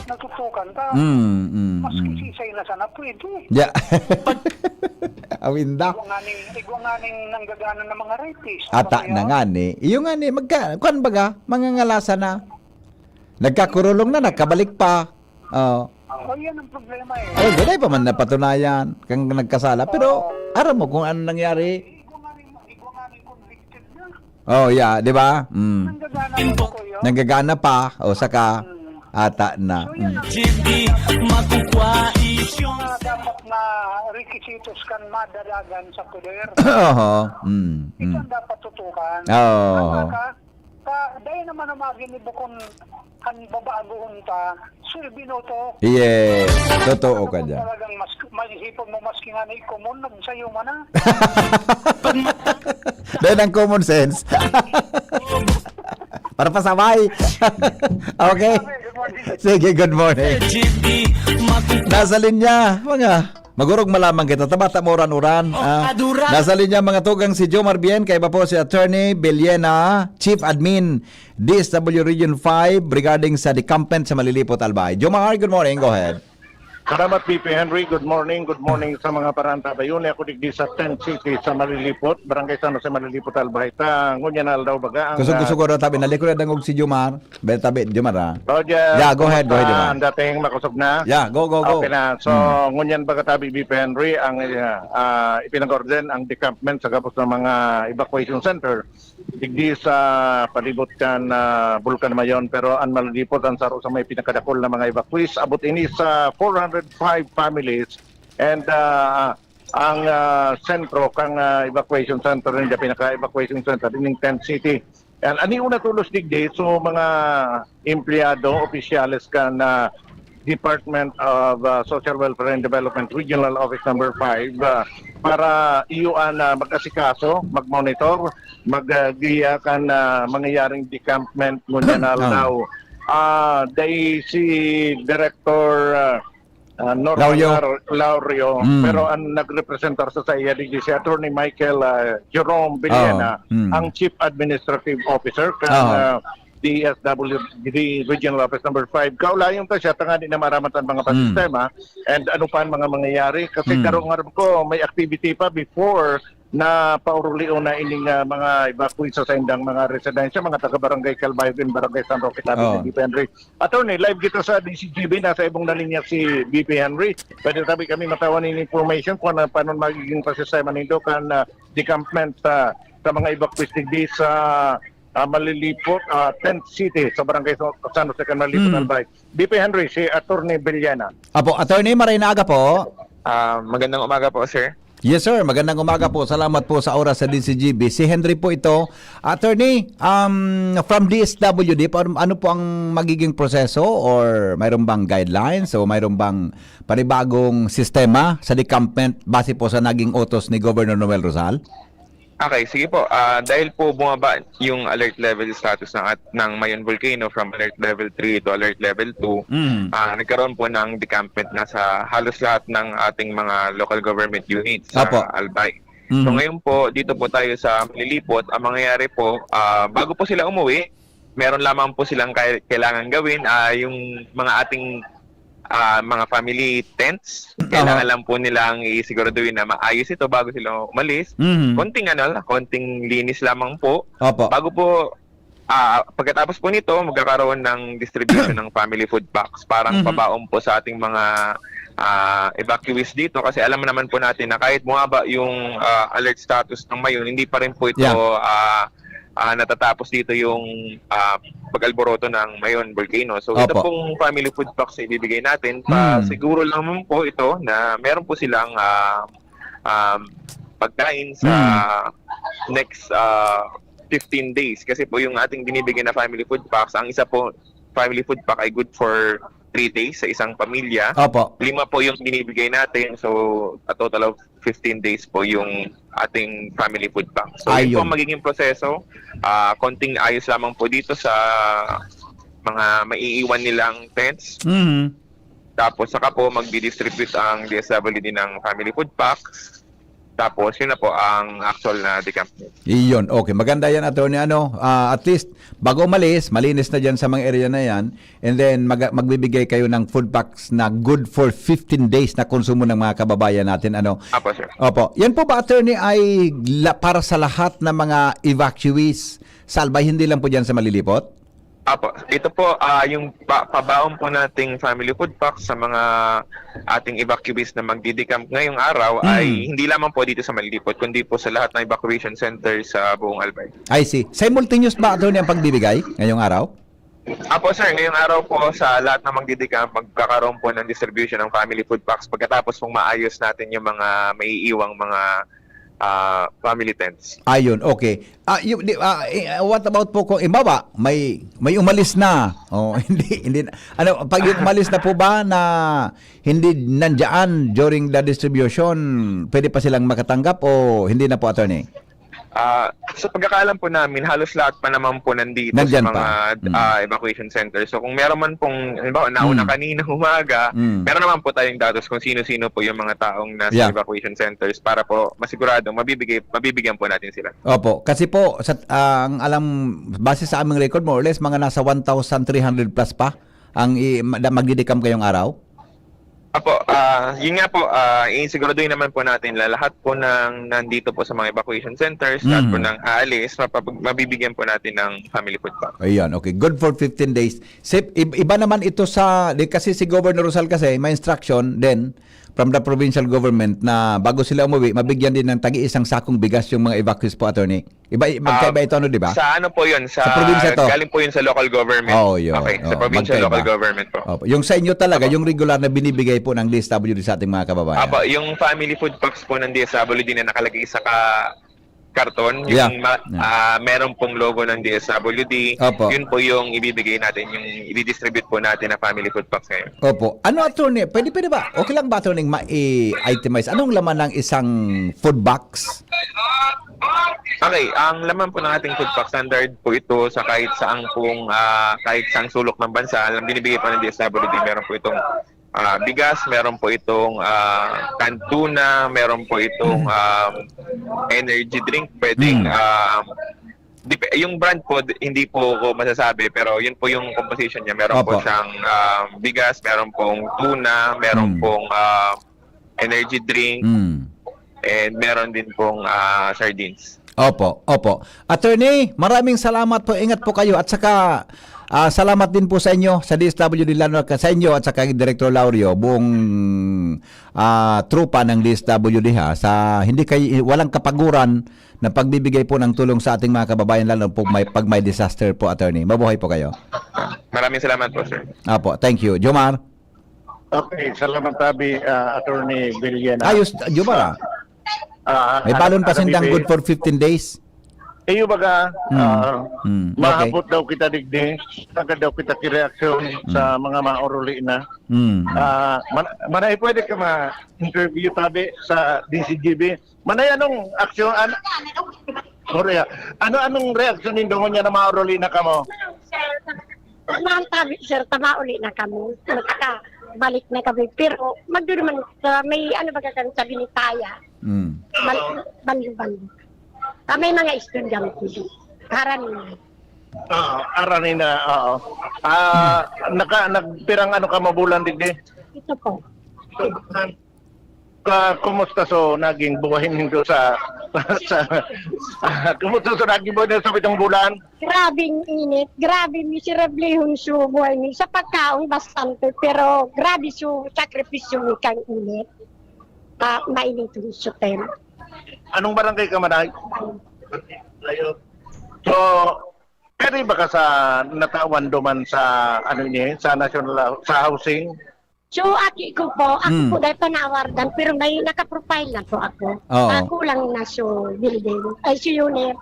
Natutukan ka. Mm, mm, Mas mm. kisisay na sana pwede. Yeah. Awinda. Igwa nga ning, igwa nga ning nanggagana ng mga rapist. Ata Ano na kaya? nga ni. Iyo nga ni, magka, kuwan baga, mangangalasa na. Nagkakurulong na, nagkabalik pa. Oh. Oh, yan ang problema eh. Oh, wala pa man napatunayan kang nagkasala. Pero, aram mo kung ano nangyari. Igwa nga ning, igwa nga ning convicted na. Oh, yeah, di ba? Mm. Nanggagana pa ako, yo. Nanggagana pa, o saka, Mm. ata na. So, yan Mm. ang G B, makukuha isyu. Mga dapat na requisitos kan madalagan sa poder. Oho. Mm, Ito mm. ang dapat tutukan. Oo. Tama ka. Ka, dahil naman ang mga ginibukon, ang babagoon pa, so, ibinoto. Yes. Totoo Ano ka kung dyan. talagang mas, maisipon mo maski nga na common, nagsayo man na. Dahil ang common sense. Para pasaway. Okay. Good morning. Sige, good morning. G B, makukuha Nasa linya, mga magurog malamang kita. Tabata mo uran-uran. Oh, Ah, kaduran. Nasa linya, mga tugang, si Jomar Bien, kaiba po si Attorney Beliena, Chief Admin, D S W Region five, regarding sa decampment sa Malilipot, Albay. Jomar, good morning. Go ahead. Salamat, V P Henry. Good morning. Good morning sa mga paranta. Bayuni ako digdi sa Tent City sa Malilipot, Barangay San Jose, Malilipot, Albay. Ta, ngunyan na aldaw baga ang, Kusog-kusog ah, ko daw tabi. Nalikod na dangog si Jomar. Bel tabi, Jomar, ah. Roger, Yeah, go ahead, go ahead, kumusta Jomar. ang dating? Makusog na? Yeah, go, go, go. Okay na. So, Mm. ngunyan baga tabi, V P Henry, ang, ah, ah, ipinag-order ang decampment sa gabos ng mga evacuation center. Digdi sa palibot kan, ah, Bulkan Mayon, pero ang Malilipot ang saro sa may pinakadakul na mga evacuees. Abot ini sa four hundred five families and, ah, ang, ah, sentro kang, ah, evacuation center, ninda pinaka-evacuation center, ining Tent City. And ani una tulos digdi, so mga empleyado, opisyales kan, ah, Department of, ah, Social Welfare and Development Regional Office Number five, ah, para iyo an, ah, mag-asikaso, mag-monitor, mag, ah, giya kan, ah, mangyayaring decampment ngunyan na Ah. aldaw. Ah, dai si Director, ah, ah, Norman Laurio. Lar-, Laurio, Mm. pero ang nagrepresentar sa saiya digdi si Attorney Michael, ah, Jerome Villena, Oh, mm. ang Chief Administrative Officer kan, Oh. ah, D S W D Regional Office Number five. Kaulayon ta siya, tangani na maaraman ta ang mga Mm. pasistema and ano pa ang mga mangyayari. Kasi Mm. karong aram ko, may activity pa before na paurulion na ining, ah, mga evacuee sa saindang mga residensya, mga taga Barangay Calbayog and Barangay San Roque, tabi Oh. ni V P Henry. Attorney, live kita sa D C G B, nasa ibong na linya si V P Henry. Pwede tabi kami matawan nin information kung ano, paano magiging pasistema nindo kan, ah, decampment sa, sa mga evacuees digdi sa, ah, Malilipot, ah, Tent City, sa Barangay Sa-, San Jose, kan Malilipot, Mm. Albay. V P Henry, si Attorney Villena. Apo, Attorney, maray na aga po. Ah, magandang umaga po, sir. Yes, sir. Magandang umaga po. Salamat po sa oras sa D C G B. Si Henry po ito. Attorney, um, from D S W D, pa-, ano po ang magiging proseso or mayroon bang guidelines o mayroon bang panibagong sistema sa decampment base po sa naging utos ni Governor Noel Rosal? Okay, sige po. Ah, dahil po bumaba yung alert level status ng at-, ng Mayon Volcano from alert level three to alert level two, Mm. ah, nagkaroon po ng decampment na sa halos lahat ng ating mga local government units sa Apo. Albay. So Mhm. ngayon po, dito po tayo sa Malilipot. Ang mangyayari po, ah, bago po sila umuwi, meron lamang po silang kai-, kailangan gawin, ah, yung mga ating, ah, mga family tents. Kailangan Aha. lang po nilang isiguraduhin na maayos ito bago sila umalis. Mhm. Konting ano, konting linis lamang po. Opo. Bago po, ah, pagkatapos po nito, magkakaroon ng distribution ng family food packs, parang Mhm. pabaon po sa ating mga, ah, evacuees dito. Kasi alam naman po natin na kahit bumaba yung, ah, alert status ng Mayon, hindi pa rin po ito, Yeah. ah, ah, natatapos dito yung, ah, pag-alboroto ng Mayon Volcano. So, ito Opo. pong family food packs na ibibigay natin, pa Hmm. siguro lang naman po ito na meron po silang, ah, um, pagkain sa Hmm. next, ah, fifteen days. Kasi po yung ating binibigyan na family food packs, ang isa po family food pack ay good for three days sa isang pamilya. Opo. Lima po yung binibigay natin. So, a total of fifteen days po yung ating family food bank. So, yun Ayun. po ang magiging proseso. Ah, konting ayos lamang po dito sa mga maiiwan nilang tents. Mhm. Tapos saka po magdi-distribute ang D S W D ng family food packs. Tapos yun na po ang actual na decamp. Iyon. Okay. Maganda yan, Attorney. Ano, ah, at least, bago umalis, malinis na dyan sa mga area na yan. And then, mag- magbibigay kayo ng food packs na good for fifteen days na konsumo ng mga kababayan natin. Ano? Apo, sir. Opo. Yan po ba, Attorney, ay la- para sa lahat ng mga evacuees sa Albay, hindi lang po dyan sa Malilipot? Apo, ito po, ah, yung pa- pabaon po nating family food pack sa mga ating evacuees na magdi-decamp ngayong araw Hmm. ay hindi lamang po dito sa Malilipot, kundi po sa lahat ng evacuation center sa buong Albay. I see. Simultaneous ba, Attorney, ang pagbibigay ngayong araw? Apo, sir, ngayong araw po sa lahat ng magdi-decamp, magkakaroon po ng distribution ng family food packs pagkatapos pong maayos natin yung mga maiiwang mga ah, family tents. Ayun, okay. Ah, yung, di, ah, eh, what about po kung iba ba, may, may umalis na? Oh, hindi, hindi na. Ano, pag yung umalis na po ba na hindi nandiyan during the distribution, pwede pa silang makatanggap o hindi na po, Attorney? Ah, sa pagkakaalam po namin, halos lahat pa naman po nandito Nandyan sa mga pa. Mm. ah, evacuation center. So kung meron man pong, halimbawa, nauna Mm. kanina umaga, Mm. meron naman po tayong datos kung sino-sino po yung mga taong nasa Yeah. evacuation centers para po masigurado mabibigay, mabibigyan po natin sila. Opo, kasi po sa ah, ang alam, base sa aming record, more or less mga nasa one thousand three hundred plus pa ang i- ma- magdidecamp kayong araw. Apo, ah, yun nga po, ah, isiguraduhin naman po natin na lahat po ng nandito po sa mga evacuation centers, lahat po Mhm. ng aalis, mapapag- mabibigyan po natin ng family food pack. Ayan, okay. Good for fifteen days. Sip, ib- iba naman ito sa, di, kasi si Governor Rosal kasi may instruction din from the provincial government na bago sila umuwi, mabigyan din ng tagi-isang sakong bigas yung mga evacuees po, Attorney. Iba, magkaiba Ah, ito, ano, di ba? Sa ano po yun? Sa, Sa probinsya to. Galing po yun sa local government. Oo, yun. Okay, sa Oo, provincial magkaiba. Local government po. Opo. Yung sa inyo talaga, Opo. yung regular na binibigay po ng D S W D sa ating mga kababayan. Apo, yung family food packs po ng D S W D na nakalagay sa ka karton, Yeah. yung ma- Yeah. ah, meron pong logo ng D S W D, Opo. Yun po yung ibibigay natin, yung i-distribute po natin na family food packs ngayon. Opo. Ano, Attorney? Pwede, pwede ba? Okay lang ba, Attorney, ma-itemize? Anong laman ng isang food box? Okay, ang laman po ng ating food pack, standard po ito sa kahit saang pong, ah, kahit saang sulok ng bansa. Alam, binibigay po ng D S W D, meron po itong ah, bigas, meron po itong ah, canned tuna, meron po itong Mm. um, energy drink, pwedeng Mm. um, dep- yung brand po, d- hindi po ko masasabi, pero yun po yung composition niya. Meron po Opo. siyang um, bigas, meron pong tuna, meron Mm. pong um, energy drink, Mm. and meron din pong ah, sardines. Opo, opo. Attorney, maraming salamat po. Ingat po kayo. At saka, ah, salamat din po sa inyo, sa D S W D, lalo na sa inyo at saka kay Director Laureo, buong ah, tropa ng D S W D ha, sa hindi kay walang kapaguran na pagbibigay po ng tulong sa ating mga kababayan, lalo po may, pag may disaster po, Attorney. Mabuhay po kayo. Maraming salamat po, sir. Opo, thank you. Jomar? Okay, salamat tabi, ah, Attorney Villena. Ayos, Jomar, ah. Ah, May balon pa ano, sindang ano, good for fifteen days. Iyo baga, Mm. ah, Mm. Okay. mahapot daw kita digdi, agad daw kita kireaksyon Mm. sa mga maoruli na. Mm. Ah, man, manay pwede ka ma-interview tabi sa D C G B. Manay anong aksyon, an, sorry, ah. Ano, anong reaksyon nindo ngunyan na maoruli na kamo? Sir, tabi, sir, tama uli na kami. Nakabalik na kami. Pero magduduman sa may ano ba kami sa Binitaya. Mm. Bal- Balo-balo. Ah, may mga estudyante. Karaniwan. Ah, arani na, oo. Ah, naka, nagpirang ano ka mabulan digdi? Ito po. Ka, kumusta so naging buhay nindo sa, sa, kumusta so naging buhay nindo sa pitong bulan? Grabing init. Grabe, miserable yung buhay ni. Sa pagkaon, bastante. Pero grabe su sakripisyo ni kang init. Ah, mainit yung sutem. Anong barangay ka, Manay? So, pwede ba ka sa natawan duman sa, ano ini, sa national, sa housing? So, aki ko po, ako Mm. po dahil panawardan, pero may nakaprofile na po ako. Oo. Ako lang na so building, ay so unit.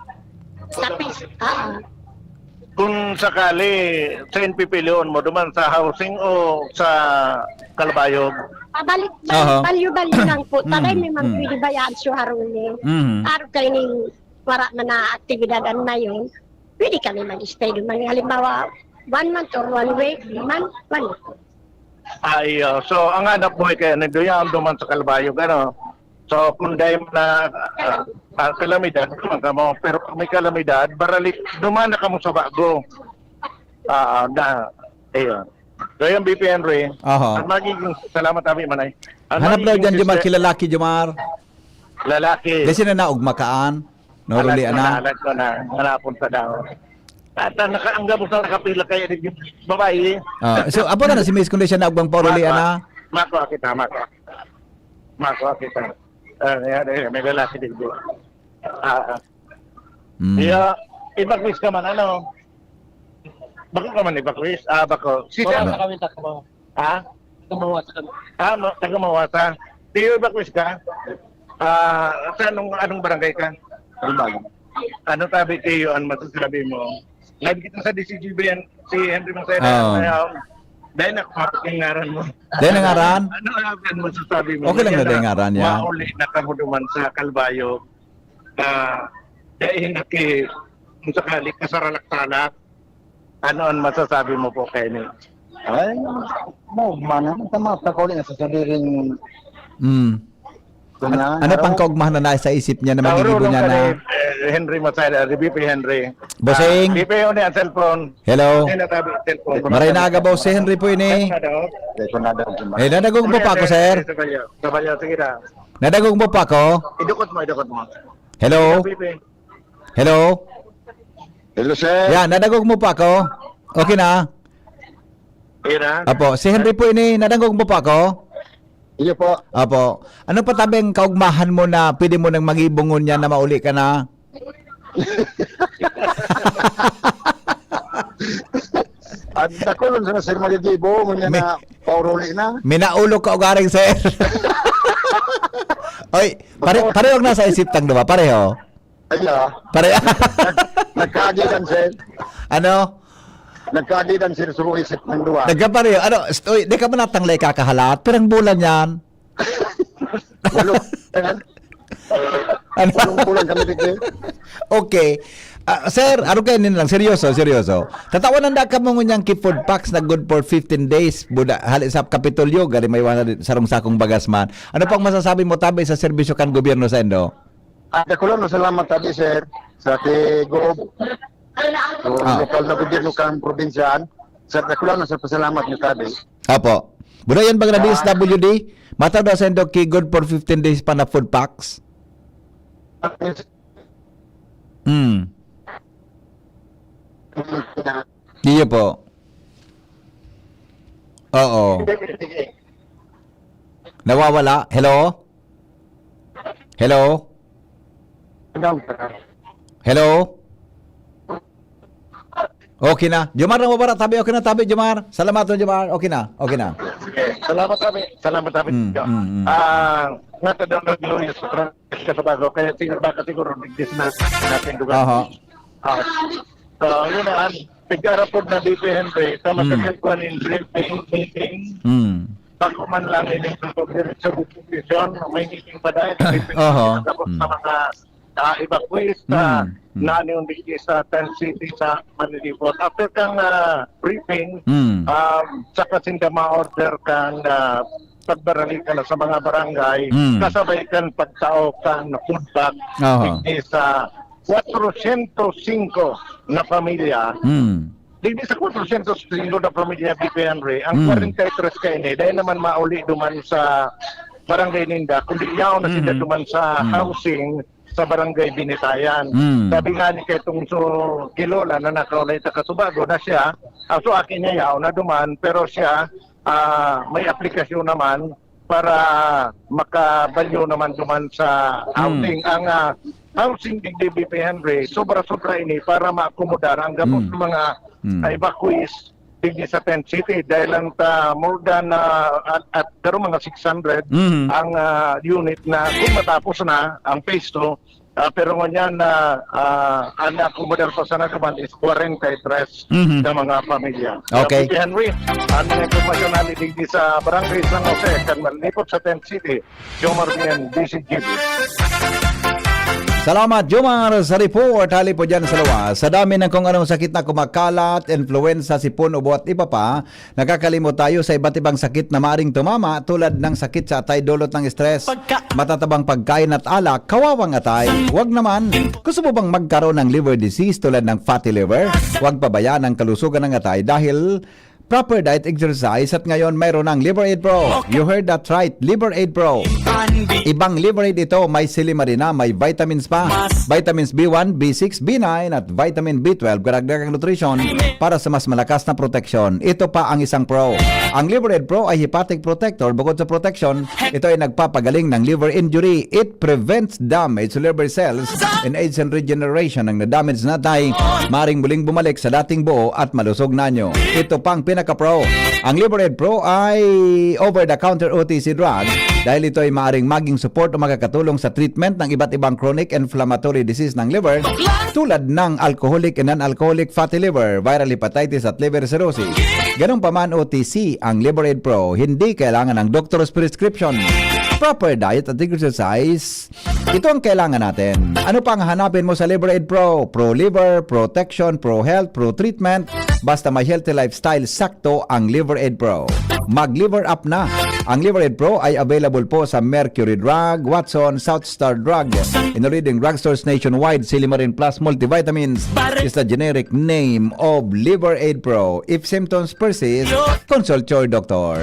Tapos, ah, Kung sakali, sa N P P leon mo, duman sa housing o sa Calbayog? Pabalik, Aha. Balyo-balyo lang po. Tagay Mm, may mga mm. pwede bayaan siya harong ni. Mm. Araw kayo ning wala man na aktibidad ano na yun, pwede kami mag-stay doon. Mga halimbawa, one month or one week, one month, one week. Ayo. So, ang hanap buhay kaya nagduyaon duman sa Calbayog, ano? So, kung dahil na ah, ah, kalamidad, duman ka mo. Pero pag may kalamidad, baralik, duman na kamo sa bago. Ah, na, ayun. So, yung B P Henry, Aha. ang magiging, salamat, Abi Manay. Ang Hanap daw magiging dyan, Jomar, sister- kila Lucky, Jomar. Lalaki. Di sila naugma kaan? Nauruli, Alat ko na, ana? alat ko na. Hanapon sa daw. At ah, naka, ang gabos na nakapila kaya rin yung babae. Ah, so, apo na na si Miss, kundi siya naugmang pauruli, Mako, ana? mako, kita, mako. Mako, kita. Ah, yan, yan, may lalaki din doon. Ah, ah. Mm. Iya, evacuees ka man, ano? Bako ka man evacuees? Ah, bako. Si Wala Sir, na kami takbo. Ha? Taga Mawasa kami. Ah, ma- taga Mawasa. Tiyo evacuees ka? Ah, sa anong, anong barangay ka? Kalbag. Ano tabi kayo ang masasabi mo? Live kita sa D C G B yan, si Henry Maceda. Oo. Kaya, dahil na kumapakingaran mo. Dahil na ngaran? Ano ang masasabi mo? Okay lang na Yan dahil ngaran yan. Mauli na kamo duman sa Kalbayo. Ah, dahil na ki-, kung sakali, kasaralak-salak. Ano ang masasabi mo po, Kenny? Ay, mo, man, ano, tama, pagkauli na sa sadiring Mm. Ganyan, An-, ano pang ano? kaugmahan na nasa isip niya na Tauro magigibo nung niya na? kani, eh, Henry Masada, di B P Henry. Bossing? Ah, B P yun ang cellphone. Hello? Hindi natabi ang cellphone. Maray na aga, boss. Si Henry po ini. Ano na daw? Hindi ko na daw. Eh, nadagog mo pa ako, sir? Sa balyo. Sa balyo, sige na. Nadagog mo pa ako? Idukot mo, idukot mo. Hello? B P. Hello? Hello, sir. Yan, nadagog mo pa ako? Okay na? Ira? Apo, si Henry po ini, nadangog mo po ako? Iyo po. Apo. Ano pa tabi ang kaugmahan mo na pwede mo nang magibongon niya na mauli ka na? Ang dakulon sa Sir Maligibo, ngunyan Mi- na pauruli na. Minaulo ka ugaring, sir. Oy, pare, Bako. pareho ang nasa isip tang duwa, pareho. Ay, ah. Pare- Nag-, nagkaagi lang, sir. Ano? Nagkaagi lang, sir, sa isip ng duwa. Nagkapareho. Ano, st-, uy, di ka man natanglay kakahalat. Pirang bulan yan? Walo, sir. Ano? Walong bulan kami dito. Okay. Ah, sir, ano kayo nin lang? Seryoso, seryoso. Tatawan ang daka mo ngunyang ki food packs na good for fifteen days. Buda, hali sa Kapitolyo, gari may wala din, sarong sakong bagas man. Ano pang masasabi mo tabi sa serbisyo kan gobyerno sa Indo? Ah, dakulang na salamat tabi, sir, sa ati Gob. So, Ah. lokal na gobyerno kan probinsya. Sir, dakulang na sa pasalamat niyo tabi. Apo. Buda yan bang na Ah. D S W D? Mataw daw sa Indo ki good for fifteen days pa na food packs? Hmm. Iyo po. Oo. Nawawala? Hello? Hello? Hello? Okay na. Jomar, nawawala. Tabi, okay na, tabi, Jomar. Salamat, Jomar. Okay na. Okay na. Salamat, tabi. Salamat, tabi. Mm, mm, mm. Ah, nga, tadong nag-luya sa Francisco sa Bago. Kaya siguro, baka siguro, digdis na natin lugar. Aha. Ah, so, yun na, ang pagkarapod na D P N P, sa Mm. matagal ko ang briefing, meeting, Mm. bako man lang, hindi ko diretso sa decision, may meeting pa dahil, may Aha. tapos sa Mm. mga, ah, evacuees sa Mm. Mm. nani yung digdi sa Tent City sa Manilipot. After kang, ah, briefing, Mm. um, saka sinda ma-order kang, ah, pagbarali ka na sa mga barangay, Mm. kasabay kan pagtao kan food bank Aha. digdi sa kwatrosyentos singko na pamilya. Mm. Digdi sa kwatrosyentos singko na pamilya, B P Henry, ang Mm. kwarenta y tres ka ini, dahil naman mauli duman sa barangay ninda, kundi yaon na sila Mm. duman sa Mm. housing sa barangay Binitayan. Mm. Sabi nga ni Ketong so Kilola na nakaulay ta Kasubago na siya, ah, so akin niya yaon na duman, pero siya, ah, may aplikasyon naman para makabalyo naman duman sa Mm. housing. Ang, ah, housing digdi, B P Henry, sobra-sobra ini para maakomodar ang gabos Mm. ng mga, Mm. ah, evacuees digdi sa Tent City dahil lang ta more than, ah, at, at pero mga six hundred Mm. ang, ah, unit na kung matapos na ang phase two, Ah, pero ngunyan na, ah, an akomodar pa sana duman is kwarenta y tres Mhm. na mga pamilya. Okay. Kaya, P T Henry, ang mga impormasyon na digdi sa Barangay San Jose, kan manlipot sa Tent City, Jomar Bien, D C G B. Salamat, Jomar, sa report. Hali po dyan sa luwas. Sa dami ng kung anong sakit na kumakalat, influenza, sipon, ubo at iba pa, nakakalimot tayo sa iba't ibang sakit na maaring tumama, tulad ng sakit sa atay dulot ng stress, Pagka- matatabang pagkain at alak, kawawang atay. Wag naman. Gusto mo bang magkaroon ng liver disease tulad ng fatty liver? Huwag pabayaan ang kalusugan ng atay dahil proper diet, exercise, at ngayon mayroon ng Liver Aid Pro. You heard that right, Liver Aid Pro. Ibang Liver Aid ito, may silimarina, may vitamins pa. Vitamins B one, B six, B nine, at vitamin B twelve, karagdagang nutrition para sa mas malakas na proteksyon. Ito pa ang isang pro. Ang Liver Aid Pro ay hepatic protector. Bukod sa protection, ito ay nagpapagaling ng liver injury. It prevents damaged liver cells and aids in regeneration. Ang na-damage na atay, maring muling bumalik sa dating buo at malusog na nyo. Ito pang pinaka-pro. Ang Liver Aid Pro ay over-the-counter O T C drug dahil ito ay maaring maging support o makakatulong sa treatment ng iba't ibang chronic inflammatory disease ng liver, tulad ng alcoholic and non-alcoholic fatty liver, viral hepatitis at liver cirrhosis. Ganun pa man, O T C ang Liver Aid Pro, hindi kailangan ng doctor's prescription. Proper diet at exercise, ito ang kailangan natin. Ano pa ang hanapin mo sa Liver Aid Pro? Pro liver, protection, pro health, pro treatment. Basta may healthy lifestyle, sakto ang Liver Aid Pro. Mag Liver Up na. Ang Liver Aid Pro ay available po sa Mercury Drug, Watson, South Star Drug, in the leading drugstores nationwide. Silimarin Plus Multivitamins is the generic name of Liver Aid Pro. If symptoms persist, consult your doctor.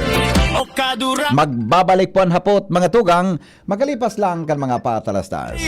Magbabalik po ang Hapot, mga tugang, makalipas lang kan mga patalastas.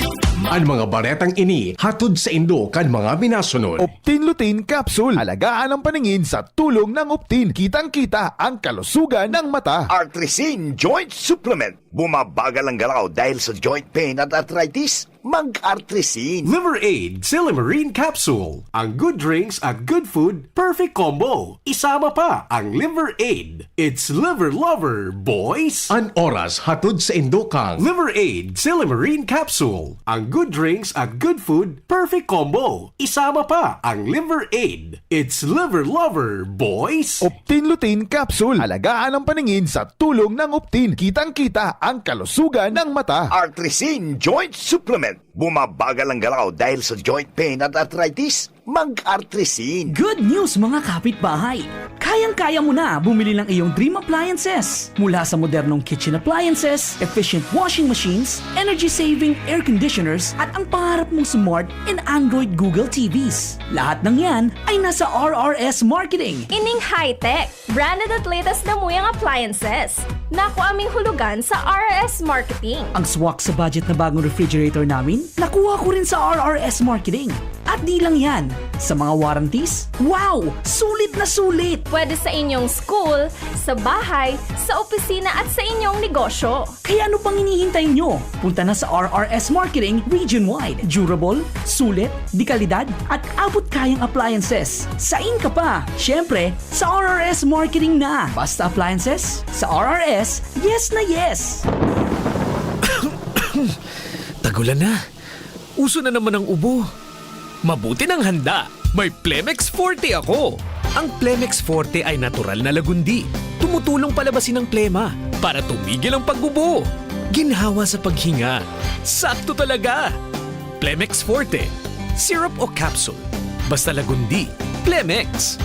An mga baretang ini hatod saindo kan mga minasunod. Optin Lutein Capsule. Alagaan ang paningin sa tulong ng Optin. Kitang-kita ang kalusugan ng mata. Artrisin Joint Supplement. Bumabagal ang galaw dahil sa joint pain at arthritis? Mag-Artrisin. Liver Aid, Silimarin Capsule. Ang good drinks at good food, perfect combo. Isama pa ang Liver Aid. It's Liver Lover, boys! An oras hatod saindo kan Liver Aid, Silimarin Capsule. Ang good drinks at good food, perfect combo. Isama pa ang Liver Aid. It's Liver Lover, boys! Optin Lutein Capsule. Alagaan ang paningin sa tulong ng Optin. Kitang-kita ang kalusugan ng mata. Artrisin Joint Supplement. Bumabagal ang galaw dahil sa joint pain at arthritis? Mag-Artrisin. Good news, mga kapitbahay! Kayang-kaya mo na bumili ng iyong dream appliances. Mula sa modernong kitchen appliances, efficient washing machines, energy-saving air conditioners, at ang pangarap mong smart and Android Google T Vs. Lahat ng yan ay nasa R R S Marketing. Ining high-tech, branded at latest na muyang appliances. Nakuha ming hulugan sa R R S Marketing. Ang swak sa budget na bagong refrigerator namin, nakuha ko rin sa R R S Marketing. At di lang yan, sa mga warranties, wow! Sulit na sulit! Pwede sa inyong school, sa bahay, sa opisina at sa inyong negosyo. Kaya ano pang hinihintay nyo? Punta na sa R R S Marketing region-wide. Durable, sulit, de kalidad, at abot kayang appliances. Sain ka pa? Siyempre, sa R R S Marketing na. Basta appliances, sa R R S, yes na yes! Tagulan na. Uso na naman ang ubo. Mabuti nang handa. May Plemex Forte ako. Ang Plemex Forte ay natural na lagundi. Tumutulong palabasin ang plema para tumigil ang pag-ubo. Ginhawa sa paghinga. Sakto talaga! Plemex Forte. Syrup o capsule. Basta lagundi. Plemex!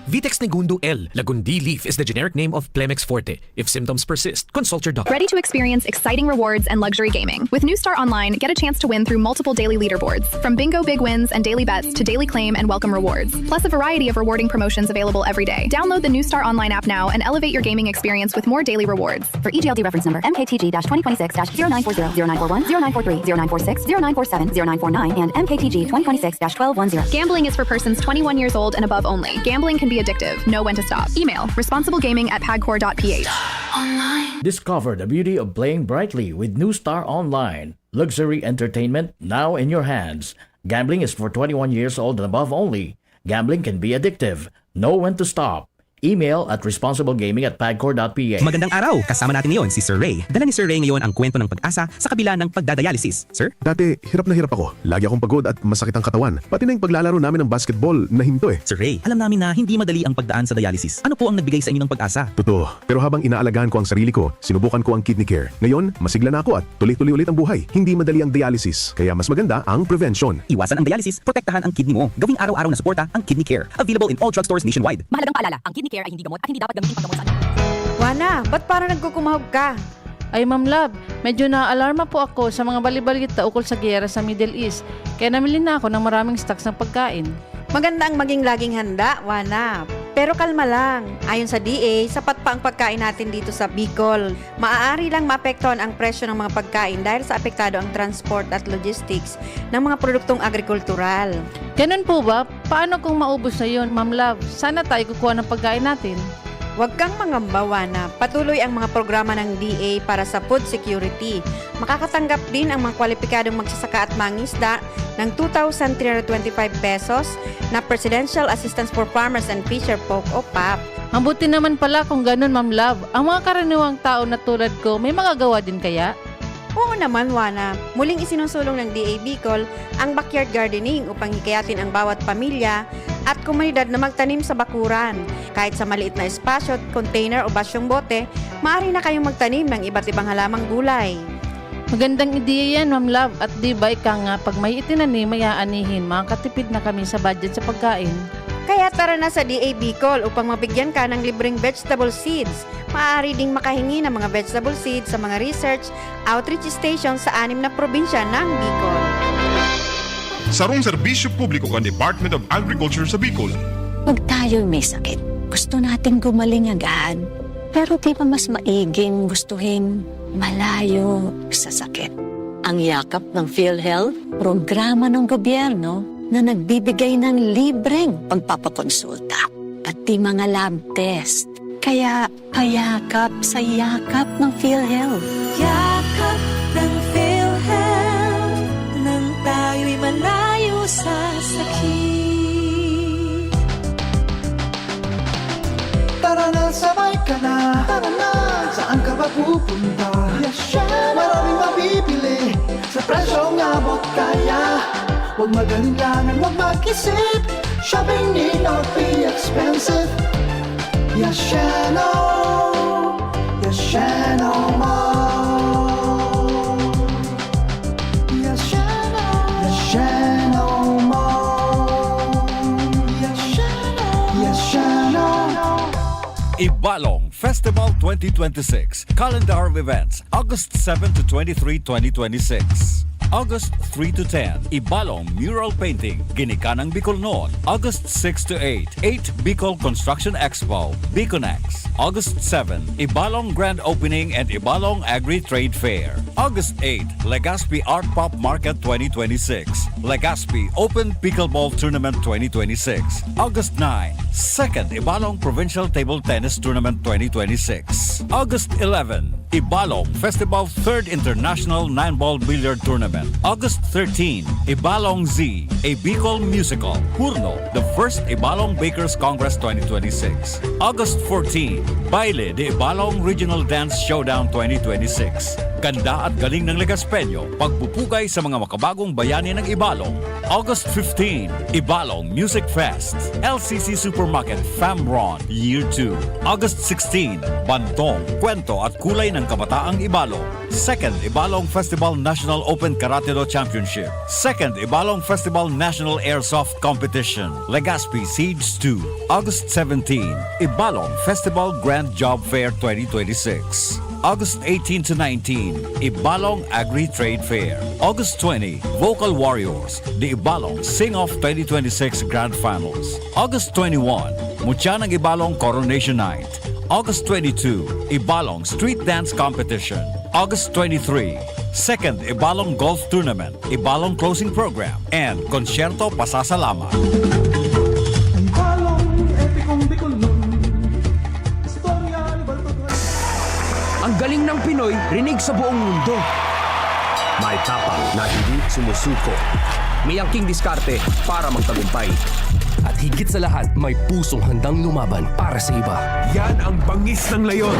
Vitex Negundo L. Lagundi leaf is the generic name of Plemex Forte. If symptoms persist, consult your doctor. Ready to experience exciting rewards and luxury gaming? With New Star Online, get a chance to win through multiple daily leaderboards, from bingo big wins and daily bets to daily claim and welcome rewards, plus a variety of rewarding promotions available every day. Download the New Star Online app now and elevate your gaming experience with more daily rewards. For E G L D reference number, M K T G dash twenty twenty-six dash zero nine four zero, zero nine four one, zero nine four three, zero nine four six, zero nine four seven, zero nine four nine, and M K T G twenty twenty-six dash twelve one zero. Gambling is for persons twenty-one years old and above only. Gambling can be addictive. Know when to stop. Email, responsiblegaming at pagcor dot P H. Discover the beauty of playing brightly with New Star Online. Luxury entertainment now in your hands. Gambling is for twenty-one years old and above only. Gambling can be addictive. Know when to stop. Email at responsiblegaming at pagcor dot p h. Magandang araw! Kasama natin ngayon si Sir Ray. Dala ni Sir Ray ngayon ang kwento ng pag-asa sa kabila ng pagdadialysis. Sir? Dati, hirap na hirap ako. Lagi akong pagod at masakit ang katawan. Pati na yung paglalaro namin ng basketball, nahinto eh. Sir Ray, alam namin na hindi madali ang pagdaan sa dialysis. Ano po ang nagbigay sa inyo ng pag-asa? Totoo. Pero habang inaalagaan ko ang sarili ko, sinubukan ko ang Kidney Care. Ngayon, masigla na ako at tuloy-tuloy ulit ang buhay. Hindi madali ang dialysis, kaya mas maganda ang prevention. Iwasan ang dialysis, protektahan ang kidney mo. Gawing araw-araw na suporta ang Kidney Care. Available in all drugstores nationwide. Mahalagang paalala, ang Kidney Care ay hindi gamot at hindi dapat gamitin paggamot sa anak. Wana, ba't parang nagkukumahog ka? Ay, Ma'am Love, medyo naaalarma po ako sa mga bali-balita ukol sa giyera sa Middle East. Kaya namili na ako ng maraming stocks ng pagkain. Maganda ang maging laging handa, Wana. Pero kalma lang. Ayon sa D A, sapat pa ang pagkain natin dito sa Bicol. Maaari lang maapektuhan ang presyo ng mga pagkain dahil sa apektado ang transport at logistics ng mga produktong agrikultural. Ganun po ba? Paano kung maubos na yun, Ma'am Love? Saan na tayo kukuha ng pagkain natin? Huwag kang mangamba, Wana. Patuloy ang mga programa ng D A para sa food security. Makakatanggap din ang mga kwalipikadong magsasaka at mangisda ng two thousand three hundred twenty-five pesos na Presidential Assistance for Farmers and Fisher Folk o pap. Mabuti naman pala kung ganun, Ma'am Love. Ang mga karaniwang tao na tulad ko, may magagawa din kaya? Oo naman, Wana. Muling isinusulong ng D A Bicol ang backyard gardening upang hikayatin ang bawat pamilya at komunidad na magtanim sa bakuran. Kahit sa maliit na espasyo, container o basyong bote, maaari na kayong magtanim ng iba't ibang halamang gulay. Magandang ideya yan, Ma'am Love. At di ba ika nga, pag may itinanim, may aanihin, makakatipid na kami sa budget sa pagkain. Kaya tara na sa D A Bicol upang mabigyan ka ng libreng vegetable seeds. Maaari ding makahingi ng mga vegetable seeds sa mga research outreach station sa anim na probinsya ng Bicol. Sarong serbisyo publiko kan Department of Agriculture sa Bicol. Pag tayo'y may sakit, gusto nating gumaling agad. Pero di ba mas maiging gustuhin malayo sa sakit? Ang Yakap ng PhilHealth, programa ng gobyerno na nagbibigay ng libreng pagpapakonsulta, pati mga lab test. Kaya payakap sa Yakap ng PhilHealth. Yakap ng PhilHealth, nang tayo'y malayo sa sakit. Tara na, sabay ka na. Tara na, saan ka ba pupunta? Yes, syempre. Maraming mabibili sa presyong abot kaya. Huwag mag-alinlangan, huwag mag-isip. Shopping need not be expensive. Yasheno, Yasheno Mall. Yasheno, Yasheno Mall. Yasheno, Yasheno. Ibalong Festival twenty twenty-six, Calendar of Events, August seven to twenty-three, twenty twenty-six. August three to ten, Ibalong Mural Painting, Ginikanang Bicolnon, August six to eight, eight Bicol Construction Expo, Biconex, August seven, Ibalong Grand Opening and Ibalong Agri-Trade Fair, August eight, Legazpi Art Pop Market twenty twenty-six, Legazpi Open Pickleball Tournament twenty twenty-six, August nine, Second Ibalong Provincial Table Tennis Tournament twenty twenty-six, August eleven, Ibalong Festival Third International Nine Ball Billiard Tournament, August thirteen, Ibalong Z, a Bicol Musical, Hurno, the First Ibalong Bakers Congress twenty twenty-six, August fourteen, Baile de Ibalong Regional Dance Showdown twenty twenty-six. Ganda at galing ng Legaspeño, pagpupugay sa mga makabagong bayani ng Ibalong. August fifteen, Ibalong Music Fest, L C C Supermarket, Famron, Year two. August sixteen, Bantong, Kwento at Kulay ng Kabataang Ibalong. Second Ibalong Festival National Open Karate-Do Championship. Second Ibalong Festival National Airsoft Competition, Legazpi Siege two. August seventeen, Ibalong Festival Grand Job Fair twenty twenty-six. August eighteen to nineteen, Ibalong Agri-Trade Fair. August twenty, Vocal Warriors, the Ibalong Sing-Off twenty twenty-six Grand Finals. August twenty-one, Mutya ng Ibalong Coronation Night. August twenty-two, Ibalong Street Dance Competition. August twenty-three, Second Ibalong Golf Tournament, Ibalong Closing Program, and Konsyerto Pasasalamat. Ang Ibalong epikong Bicolnon. Istorya ni Baltog. Ang galing ng Pinoy, rinig sa buong mundo. May tapang na hindi sumusuko. May angking diskarte para magtagumpay. At higit sa lahat, may pusong handang lumaban para sa iba. Yan ang bangis ng leon.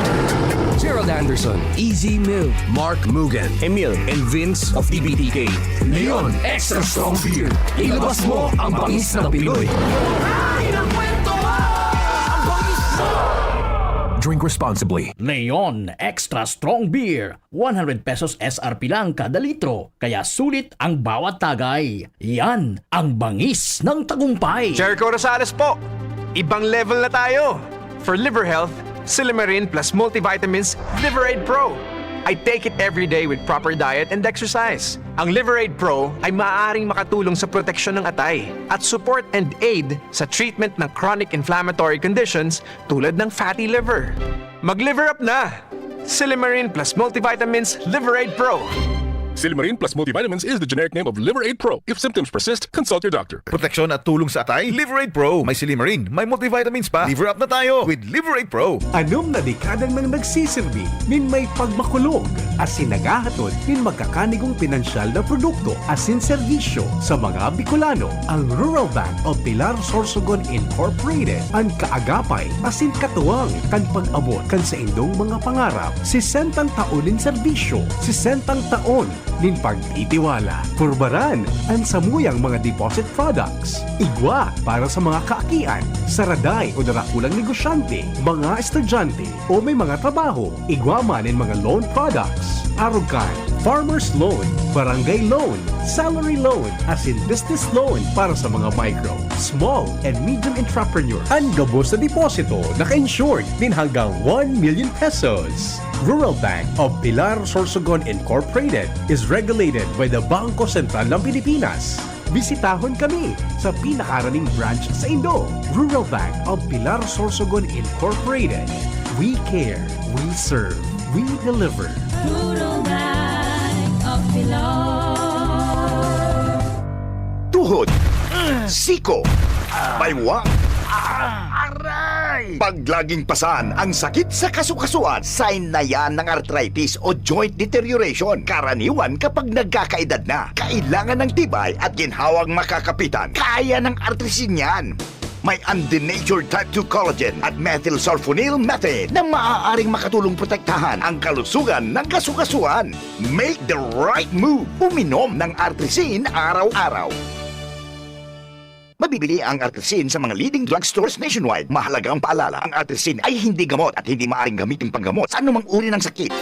Gerald Anderson, Easy Move, Mark Mugen, Emil, and Vince of T B T K. Leon Extra Strong Beer. Ilabas mo ang bangis ng Pinoy. Drink responsibly. Leon Extra Strong Beer, one hundred pesos S R P lang kada litro, kaya sulit ang bawat tagay. Yan ang bangis ng tagumpay. Jericho Rosales po! Ibang level na tayo! For liver health, Silymarin plus multivitamins Liver Aid Pro. I take it every day with proper diet and exercise. Ang Liver Aid Pro ay maaaring makatulong sa proteksyon ng atay at support and aid sa treatment ng chronic inflammatory conditions tulad ng fatty liver. Mag-liver up na! Silymarin plus multivitamins Liver Aid Pro. Silymarin plus multivitamins is the generic name of Liver Aid Pro. If symptoms persist, consult your doctor. Proteksyon at tulong sa atay, Liver Aid Pro. May silymarin, may multivitamins pa. Liver up na tayo with Liver Aid Pro. Anom na dekada nang nagsisirbi nin may pagmakulog asin naghahatod nin magkakanigong pinansyal na produkto asin serbisyo sa mga Bicolano. Ang Rural Bank of Pilar Sorsogon Incorporated, an kaagapay asin katuwang kan pag-abot kan saindong mga pangarap. Sesentang taon nin serbisyo, sesentang taon nin pagtitiwala. Purbaran an samuyang mga deposit products. Igwa para sa mga kaakian, saraday o darakulang negosyante, mga estudyante, o may mga trabaho. Igwa man nin mga loan products. Arog kan farmers loan, barangay loan, salary loan, asin business loan para sa mga micro, small, and medium entrepreneur. An gabos na deposito naka-insured nin hanggang one million pesos. Rural Bank of Pilar Sorsogon Incorporated is regulated by the Bangko Sentral ng Pilipinas. Bisitahon kami sa pinakaraning branch saindo. Rural Bank of Pilar Sorsogon Incorporated. We care, we serve, we deliver. Rural Bank of Pilar. Tuhod, siko, baywang, aray! Pag laging pasan ang sakit sa kasukasuan, sign na yan ng arthritis o joint deterioration. Karaniwan kapag nagkakaedad na, kailangan ng tibay at ginhawang makakapitan. Kaya ng Artrisin yan. May undenatured type two collagen at methylsulfonyl methane na maaaring makatulong protektahan ang kalusugan ng kasukasuan. Make the right move. Uminom ng Artrisin araw-araw. Mabibili ang Artrisin sa mga leading drugstores nationwide. Mahalagang paalala, ang Artrisin ay hindi gamot at hindi maaaring gamitin panggamot sa anumang uri ng sakit.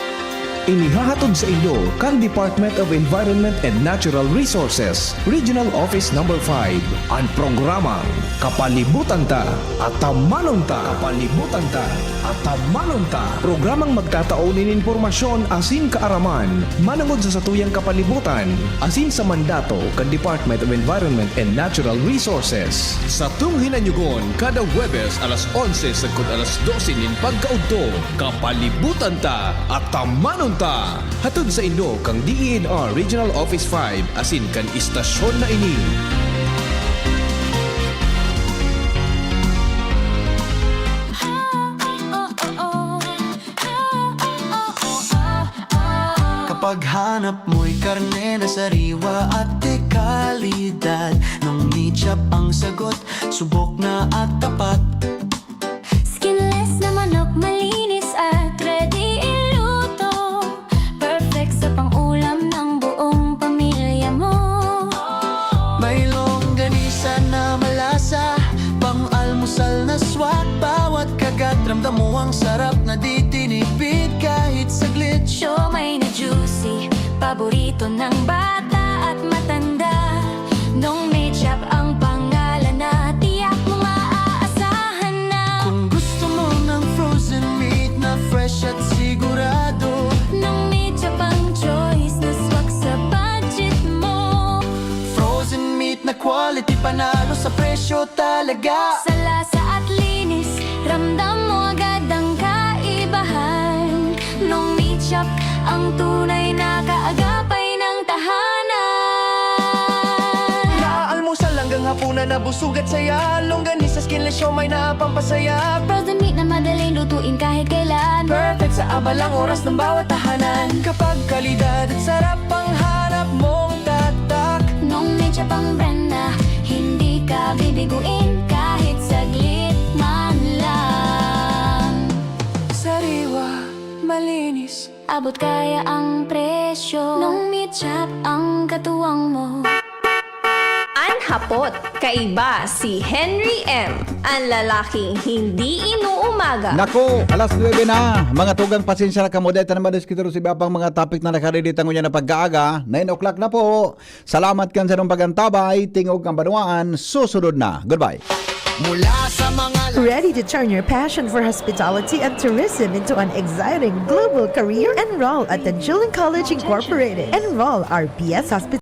Inihahatod saindo kan Department of Environment and Natural Resources, Regional Office Number five, an programang Kapalibutan Ta, Atamanon Ta. Kapalibutan Ta, Atamanon Ta. Programang magtatao nin impormasyon asin kaaraman manongod sa satuyang kapalibutan asin sa mandato kan Department of Environment and Natural Resources. Satong hinanyogon kada Huwebes alas onse sagkod alas dose nin pagkaudto. Kapalibutan Ta, Atamanon Ta. Hatod saindo kan D E N R Regional Office five asin kan istasyon na ini. Kapag hanap mo'y karne na sariwa at de kalidad, Nong Meat Shop ang sagot, subok na at tapat. Skinless na manok, malinis at ready iluto. Perfect sa pang-ulam ng buong pamilya mo. May longganisa na malasa, pang-almusal na swak. Bawat kagat, ramdam mo ang sarap na di tinipid kahit saglit. Siomai na juicy, paborito ng bata at matanda. Nong Meat Shop ang pangalan na tiyak mong maaasahan na. Kung gusto mo ng frozen meat na fresh at sigurado, Nong Meat Shop ang choice na swak sa budget mo. Frozen meat na quality, panalo sa presyo talaga. Sa lasa at linis, ramdam mo agad ang kaibahan. Nong Meat Shop, ang tunay na kaagapay ng tahanan. Mula almusal hanggang hapunan na busog at saya. Longganisa, skinless siomai na pampasaya. Frozen meat na madaling lutuin kahit kailan. Perfect sa abalang oras ng bawat tahanan. Kapag kalidad at sarap ang hanap mong tatak, Nong Meat Shop Pang brand na hindi ka bibiguin kahit saglit man lang. Sariwa, malinis. Abot kaya ang presyo nung meet shop ang katuwang mo. An hapot, kaiba si Henry M, an lalaking hindi inuumaga. Nako, alas nuebe na. Mga tugang, pasensya na kamo. Dahil naman diskutiro sa iba pang mga topic na nakaready tango niya na pag-aaga. Nine o'clock na po. Salamat kan sarong pagantabay. Tingog ang banwaan. Susunod na. Goodbye. Mula sa mga Ready to turn your passion for hospitality and tourism into an exciting global career? Enroll at Tanjuling College Incorporated. Enroll R P S Hospitality.